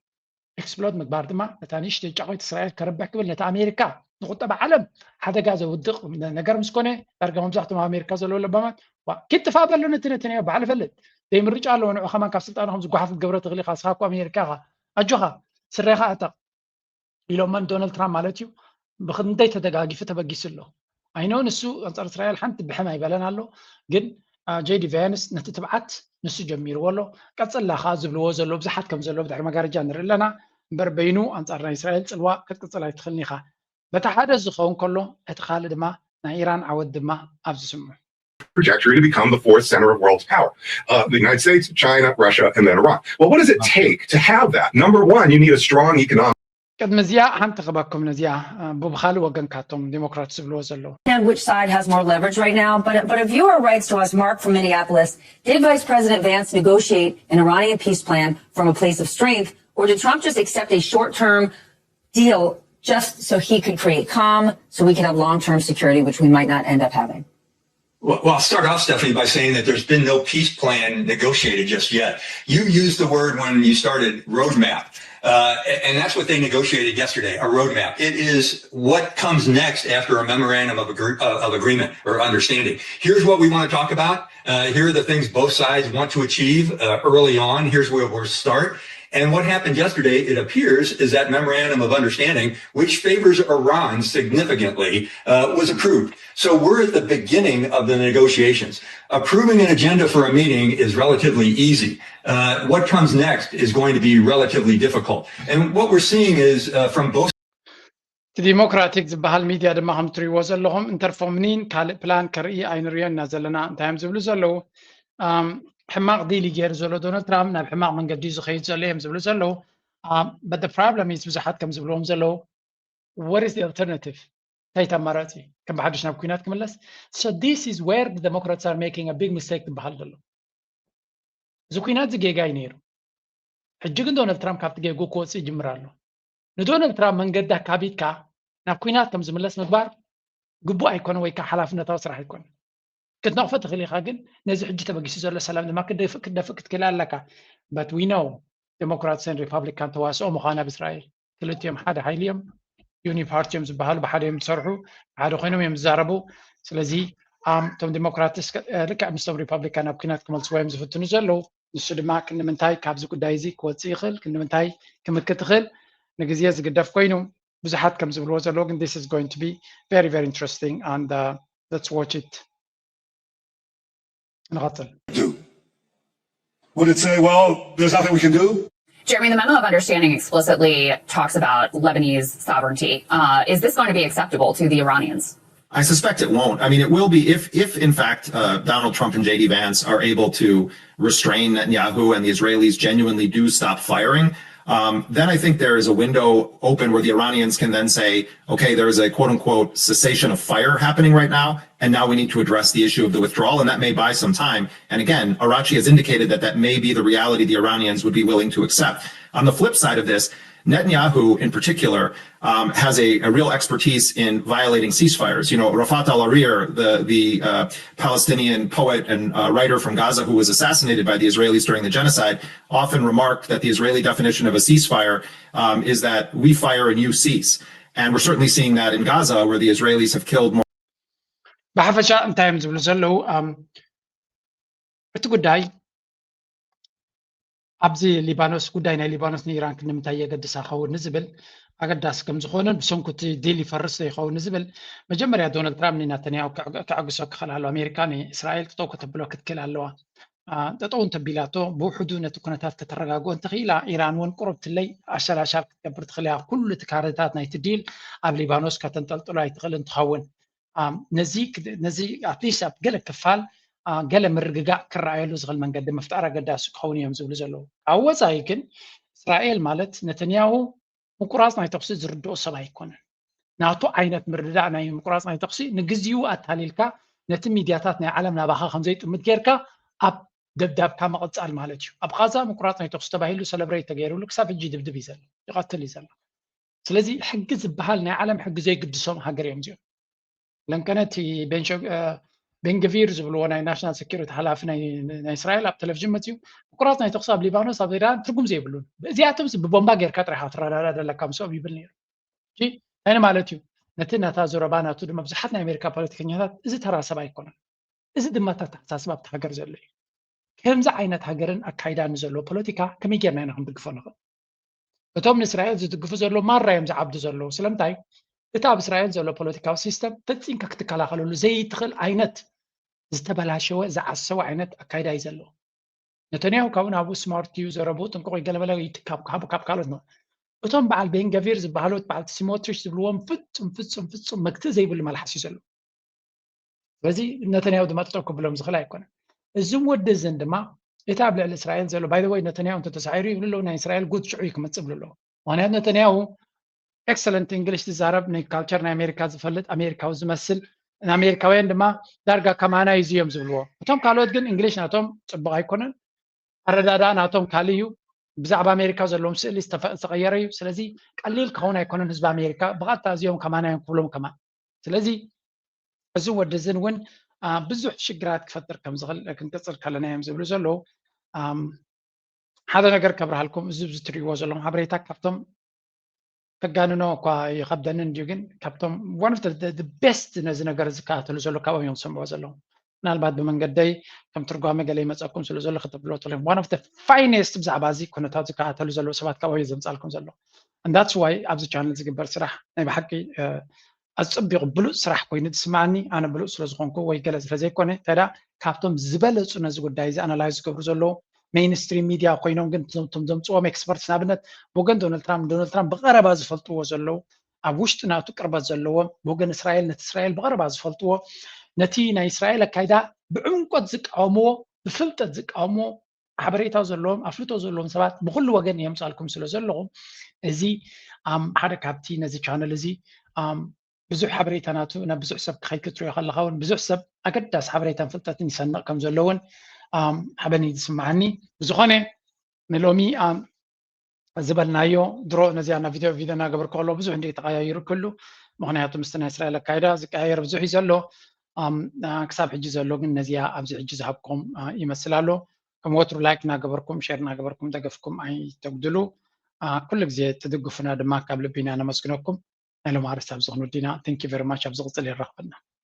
ኤክስፕሎድ ምግባር ድማ ነታ ንእሽተይ ጫቆይት እስራኤል ከረብሕ ክብል ነቲ ኣሜሪካ ንቁጠባ ዓለም ሓደጋ ዘውድቕ ነገር ምስ ኮነ ዳርጋ መብዛሕቶም ኣብ ኣሜሪካ ዘለዉ ለባማት ኪድ ጥፋእ በሉ ነቲ ነቲ ነዮ ባዕሉ ፈልጥ ዘይምርጫ ኣለዎ። ንዑ ከማን ካብ ስልጣኑ ከም ዝጓሓፍ ክትገብሮ ትኽእል ኢኻ። ንስኻ እኮ ኣሜሪካ ኢኻ። ኣጆኻ ስረኻ ኣጠቕ ኢሎሞ ንዶናልድ ትራምፕ ማለት እዩ። ብክንደይ ተደጋጊፉ ተበጊሱ ኣሎ። ኣይኖ ንሱ ኣንጻር እስራኤል ሓንቲ ብሕም ኣይበለን ኣሎ። ግን ጄዲ ቫንስ ነቲ ትብዓት ንሱ ጀሚርዎ ኣሎ። ቀጽላ ከኣ ዝብልዎ ዘሎ ብዙሓት ከም ዘሎ ብድሕሪ መጋረጃ ንርኢ ኣለና። እምበር በይኑ ኣንጻር ናይ እስራኤል ጽልዋ ክትቅጽል ኣይትኽእልን ኢኻ። በቲ ሓደ ዝኸውን ከሎ እቲ ካልእ ድማ ናይ ኢራን ዓወት ድማ ኣብዚ ስምዑ። trajectory to become the fourth center of world power. Uh, the United States, China, Russia, and then Iran. Well, what does it take to have that? Number one, you need a strong economic. ቅድሚ እዚኣ ሓንቲ ክበኩም ነዚኣ ብብኻልእ ወገን ካቶም ዴሞክራት ዝብልዎ ዘለዉ And which side has more leverage right now? But, but a viewer writes to us, Mark from Minneapolis, did Vice President Vance negotiate an Iranian peace plan from a place of strength, or did Trump just accept a short term deal just so he could create calm, so we could have long term security, which we might not end up having? Well, I'll start off, Stephanie, by saying that there's been no peace plan negotiated just yet. You used the word when you started roadmap, uh, and that's what they negotiated yesterday, a roadmap. It is what comes next after a memorandum of, agree- uh, of agreement or understanding. Here's what we want to talk about. Uh, here are the things both sides want to achieve uh, early on. Here's where we'll start. And what happened yesterday, it appears, is that memorandum of understanding, which favors Iran significantly, uh, was approved. So we're at the beginning of the negotiations. Approving an agenda for a meeting is relatively easy. Uh, what comes next is going to be relatively difficult. And what we're seeing is uh, from both እቲ ዲሞክራቲክ ዝበሃል ሚድያ ድማ ከም ትሪእዎ ዘለኹም እንተርፎምኒን ካልእ ፕላን ከርኢ ኣይንሪኦ ኢና ዘለና እንታይ እዮም ዝብሉ ዘለዉ። ሕማቕ ዲል ገይሩ ዘሎ ዶናልድ ትራምፕ ናብ ሕማቕ መንገዲ እዩ ዝኸይድ ዘሎ እዮም ዝብሉ ዘለዉ። But the problem is ብዙሓት ከም ዝብልዎም ዘለዉ what is the alternative? እንታይ ተማራፂ ከም ብሓድሽ ናብ ኩናት ክምለስ? So this is where the Democrats are making a big mistake ዝበሃል ዘሎ እዚ ኩናት እዚ ጌጋ እዩ ነይሩ። ሕጂ ግን ዶናልድ ትራምፕ ካብቲ ጌግኡ ክወፅእ ይጅምር ኣሎ። ንዶናልድ ትራምፕ መንገዲ ኣካቢድካ ናብ ኩናት ከም ዝምለስ ምግባር ግቡእ ኣይኮነ ወይ ከዓ ሓላፍነታዊ ስራሕ ኣይኮነ። ክትነቕፎ ትኽእል ኢኻ፣ ግን ነዚ ሕጂ ተበጊሱ ዘሎ ሰላም ድማ ክትደፍእ ክትክእል ኣለካ። But we know ዴሞክራትስን ሪፓብሊካን ተዋስኦ ምዃን ኣብ እስራኤል ክልቲኦም ሓደ ሓይሊ እዮም። ዩኒ ፓርቲ እዮም ዝበሃሉ፣ ብሓደ እዮም ዝሰርሑ፣ ብሓደ ኮይኖም እዮም ዝዛረቡ። ስለዚ እቶም ዴሞክራትስ ልክዕ ምስቶም ሪፓብሊካን ኣብ ኩናት ክመልስዎ እዮም ዝፍትኑ ዘለዉ። ንሱ ድማ ክንምንታይ ካብዚ ጉዳይ እዚ ክወፅእ ይኽእል፣ ክንምንታይ ክምክት ይኽእል ንግዜ ዝግደፍ ኮይኑ ብዙሓት ከም ዝብልዎ ዘለዉ ግን this is going to be very very interesting and uh, let's watch it። ንቐፅል። Would it say, well, there's nothing we can do? Jeremy, the memo of understanding explicitly talks about Lebanese sovereignty. Uh, is this going to be acceptable to the Iranians? I suspect it won't. I mean, it will be if, if in fact, uh, Donald Trump and J D Vance are able to restrain Netanyahu and the Israelis genuinely do stop firing. Um, then I think there is a window open where the Iranians can then say, okay, there is a quote unquote cessation of fire happening right now, and now we need to address the issue of the withdrawal, and that may buy some time. And again, Arachi has indicated that that may be the reality the Iranians would be willing to accept. On the flip side of this, Netanyahu, in particular, um, has a, a, real expertise in violating ceasefires. You know, Rafat al-Arir, the, the uh, Palestinian poet and uh, writer from Gaza who was assassinated by the Israelis during the genocide, often remarked that the Israeli definition of a ceasefire um, is that we fire and you cease. And we're certainly seeing that in Gaza, where the Israelis have killed more. ብሓፈሻ እንታይ እዮም ዝብሉ ዘለዉ እቲ ጉዳይ ኣብዚ ሊባኖስ፣ ጉዳይ ናይ ሊባኖስ ንኢራን ክንምንታይ የገድሳ ኸውን ንዝብል ኣገዳሲ ከም ዝኾነን ብሰንኩ እቲ ዲል ይፈርስ ዶ ይኸውን ንዝብል መጀመርያ ዶናልድ ትራምፕ ንናተንያሁ ክዕግሶ ክኽእል ኣለዋ። ኣሜሪካ ንእስራኤል ጠጠው ከተብሎ ክትክእል ኣለዋ። ጠጠው እንተቢላቶ ብውሕዱ ነቲ ኩነታት ከተረጋግኦ እንተኽኢላ ኢራን እውን ቁሩብ ትለይ ኣሻላሻል ክትገብር ትኽእል እያ። ኩሉ እቲ ካርድታት ናይቲ ዲል ኣብ ሊባኖስ ከተንጠልጥሎ ኣይትኽእልን ትኸውን። ነዚ ነዚ ኣትሊስት ኣብ ገለ ክፋል ገለ ምርግጋእ ክረኣየሉ ዝኽእል መንገዲ ምፍጣር ኣገዳሲ ክኸውን እዮም ዝብሉ ዘለዉ። ካብ ወፃኢ ግን እስራኤል ማለት ነተንያሁ ምቁራፅ ናይ ተኽሲ ዝርድኦ ሰብ ኣይኮነን። ናቱ ዓይነት ምርድዳእ ናይ ምቁራፅ ናይ ተኽሲ ንግዚኡ ኣታሊልካ ነቲ ሚድያታት ናይ ዓለም ናባኻ ከምዘይጥምት ጌርካ ኣብ ደብዳብካ ምቕፃል ማለት እዩ። ኣብ ቃዛ ምቁራፅ ናይ ተኽሲ ተባሂሉ ሰለብሬት ተገይሩሉ ክሳብ ሕጂ ድብድብ እዩ ዘሎ፣ ይቐትል እዩ ዘሎ። ስለዚ ሕጊ ዝበሃል ናይ ዓለም ሕጊ ዘይግድሶም ሃገር እዮም እዚኦም። ለንከነ እቲ ቤንግቪር ዝብልዎ ናይ ናሽናል ሴኪሪቲ ሓላፊ ናይ እስራኤል ኣብ ቴሌቪዥን መፅዩ ምቁራፅ ናይ ተኽሲ ኣብ ሊባኖስ ኣብ ኢራን ትርጉም ዘይብሉን እዚኣቶም ብቦምባ ጌርካ ጥራይ ትረዳዳ ዘለካ ምስኦም ይብል ነይሩ። እንታይ ማለት እዩ? ነቲ ናታ ዞረባ ናቱ ድማ ብዙሓት ናይ ኣሜሪካ ፖለቲከኛታት እዚ ተራ ሰብ ኣይኮነን። እዚ ድማ ተተሓሳስብ ኣብቲ ሃገር ዘሎ እዩ። ከምዚ ዓይነት ሃገርን ኣካይዳ ንዘለዎ ፖለቲካ ከመይ ጌርና ኢና ክንድግፎ ንኽእል? እቶም ንእስራኤል ዝድግፉ ዘለዉ ማራ እዮም ዝዓብዱ ዘለዉ። ስለምንታይ? እቲ ኣብ እስራኤል ዘሎ ፖለቲካዊ ሲስተም ፈጺምካ ክትከላኸለሉ ዘይትኽእል ዓይነት ዝተበላሸወ ዝዓሰወ ዓይነት ኣካይዳ እዩ ዘለዎ። ነተንያሁ ካብኡ ናብኡ ስማርት እዩ፣ ዘረብኡ ጥንቁቕ እዩ፣ ገለበለ ይትካብ ካብ ካልኦት ነው። እቶም በዓል ቤንገቪር ዝበሃሉ በዓል ስሞትሪች ዝብልዎም ፍጹም ፍጹም ፍጹም መግትእ ዘይብሉ መልሓስ እዩ ዘለዎ። ስለዚ ነተንያሁ ድማ ጠጠው ክብሎም ዝኽእል ኣይኮነን። እዝም ወዲ እዝን ድማ እቲ ኣብ ልዕሊ እስራኤል ዘሎ ባይ ወይ ነተንያሁ እንተተሳዒሩ ይብሉ ኣለዉ ናይ እስራኤል ጉድ ሽዑ እዩ ክመፅእ ብሉ ኣለዉ። ምክንያቱ ነተንያሁ ኤክሰለንት እንግሊሽ ዝዛረብ ናይ ካልቸር ናይ ኣሜሪካ ዝፈልጥ ኣሜሪካዊ ዝመስል ንኣሜሪካውያን ድማ ዳርጋ ከማና እዩ እዮም ዝብልዎ። እቶም ካልኦት ግን እንግሊሽ ናቶም ፅቡቕ ኣይኮነን፣ ኣረዳድኣ ናቶም ካልእ እዩ። ብዛዕባ ኣሜሪካ ዘለዎም ስእሊ ዝተቐየረ እዩ። ስለዚ ቀሊል ክኸውን ኣይኮነን ህዝቢ ኣሜሪካ ብቐጥታ እዚኦም ከማና እዮም ክብሎም ከማን። ስለዚ እዚ ወዲ እዝን እውን ብዙሕ ሽግራት ክፈጥር ከም ዝኽእል ክንቅፅል ከለና እዮም ዝብሉ ዘለዉ። ሓደ ነገር ከብርሃልኩም፣ እዚ ትሪእዎ ዘለኹም ሓበሬታ ካብቶም ከጋንኖ እኳ ይኸብደኒ እንድዩ፣ ግን ካብቶም one of the best ነዚ ነገር ዝከታተሉ ዘሎ ካብኦም እዮም ዝሰምዕዎ ዘለዉ። ምናልባት ብመንገደይ ከም ትርጓሜ ገለ ይመፀኩም ስለ ዘሎ ከተብልዎ ትኽእሉ። One of the finest ብዛዕባ እዚ ኩነታት ዝከታተሉ ዘለዉ ሰባት ካብኦም እዮም ዘምፃልኩም ዘሎ። And that's why ኣብዚ ቻነል ዝግበር ስራሕ ናይ ብሓቂ ኣፀቢቑ ብሉፅ ስራሕ ኮይኑ ዝስማዓኒ፣ ኣነ ብሉፅ ስለ ዝኾንኩ ወይ ገለ ስለ ዘይኮነ፣ እንታይ ደኣ ካብቶም ዝበለፁ ነዚ ጉዳይ እዚ ኣናላይዝ ዝገብሩ ዘለዉ ሜይንስትሪም ሚድያ ኮይኖም ግን እቶም ዘምፅዎም ኤክስፐርትስ ንኣብነት ብወገን ዶናልድ ትራምፕ ዶናልድ ትራምፕ ብቐረባ ዝፈልጥዎ ዘለዉ ኣብ ውሽጢ ናቱ ቅርበት ዘለዎም ብወገን እስራኤል ነቲ እስራኤል ብቐረባ ዝፈልጥዎ ነቲ ናይ እስራኤል ኣካይዳ ብዕምቆት ዝቃወምዎ ብፍልጠት ዝቃወምዎ ሓበሬታ ዘለዎም ኣፍልጦ ዘለዎም ሰባት ብኩሉ ወገን የምፃልኩም ስለ ዘለኹም እዚ ሓደ ካብቲ ነዚ ቻነል እዚ ብዙሕ ሓበሬታ ናቱ ናብ ብዙሕ ሰብ ክኸይድ ክትሪኦ ከለኻ እውን ብዙሕ ሰብ ኣገዳሲ ሓበሬታን ፍልጠትን ይሰንቕ ከም ዘሎ እውን ሓበን እዩ ዝስምዓኒ። ብዝኾነ ንሎሚ ዝበልናዮ ድሮ ነዚኣ ናብ ቪድዮ ቪድዮ እናገበርኩ ከሎ ብዙሕ እንደ ተቐያይሩ ክሉ ምክንያቱ ምስቲ ናይ እስራኤል ኣካይዳ ዝቀያየር ብዙሕ እዩ ዘሎ። ክሳብ ሕጂ ዘሎ ግን ነዚኣ ኣብዚ ሕጂ ዝሃብኩም ይመስል ኣሎ። ከም ወትሩ ላይክ እናገበርኩም ሼር እናገበርኩም ደገፍኩም ኣይተጉድሉ። ኩሉ ግዜ ትድግፉና ድማ ካብ ልቢ ኢና ነመስግነኩም። ናይ ሎም ኣርስቲ ኣብዚ ክንወዲና። Thank you very much። ኣብ ዝቕፅል የራኽበና።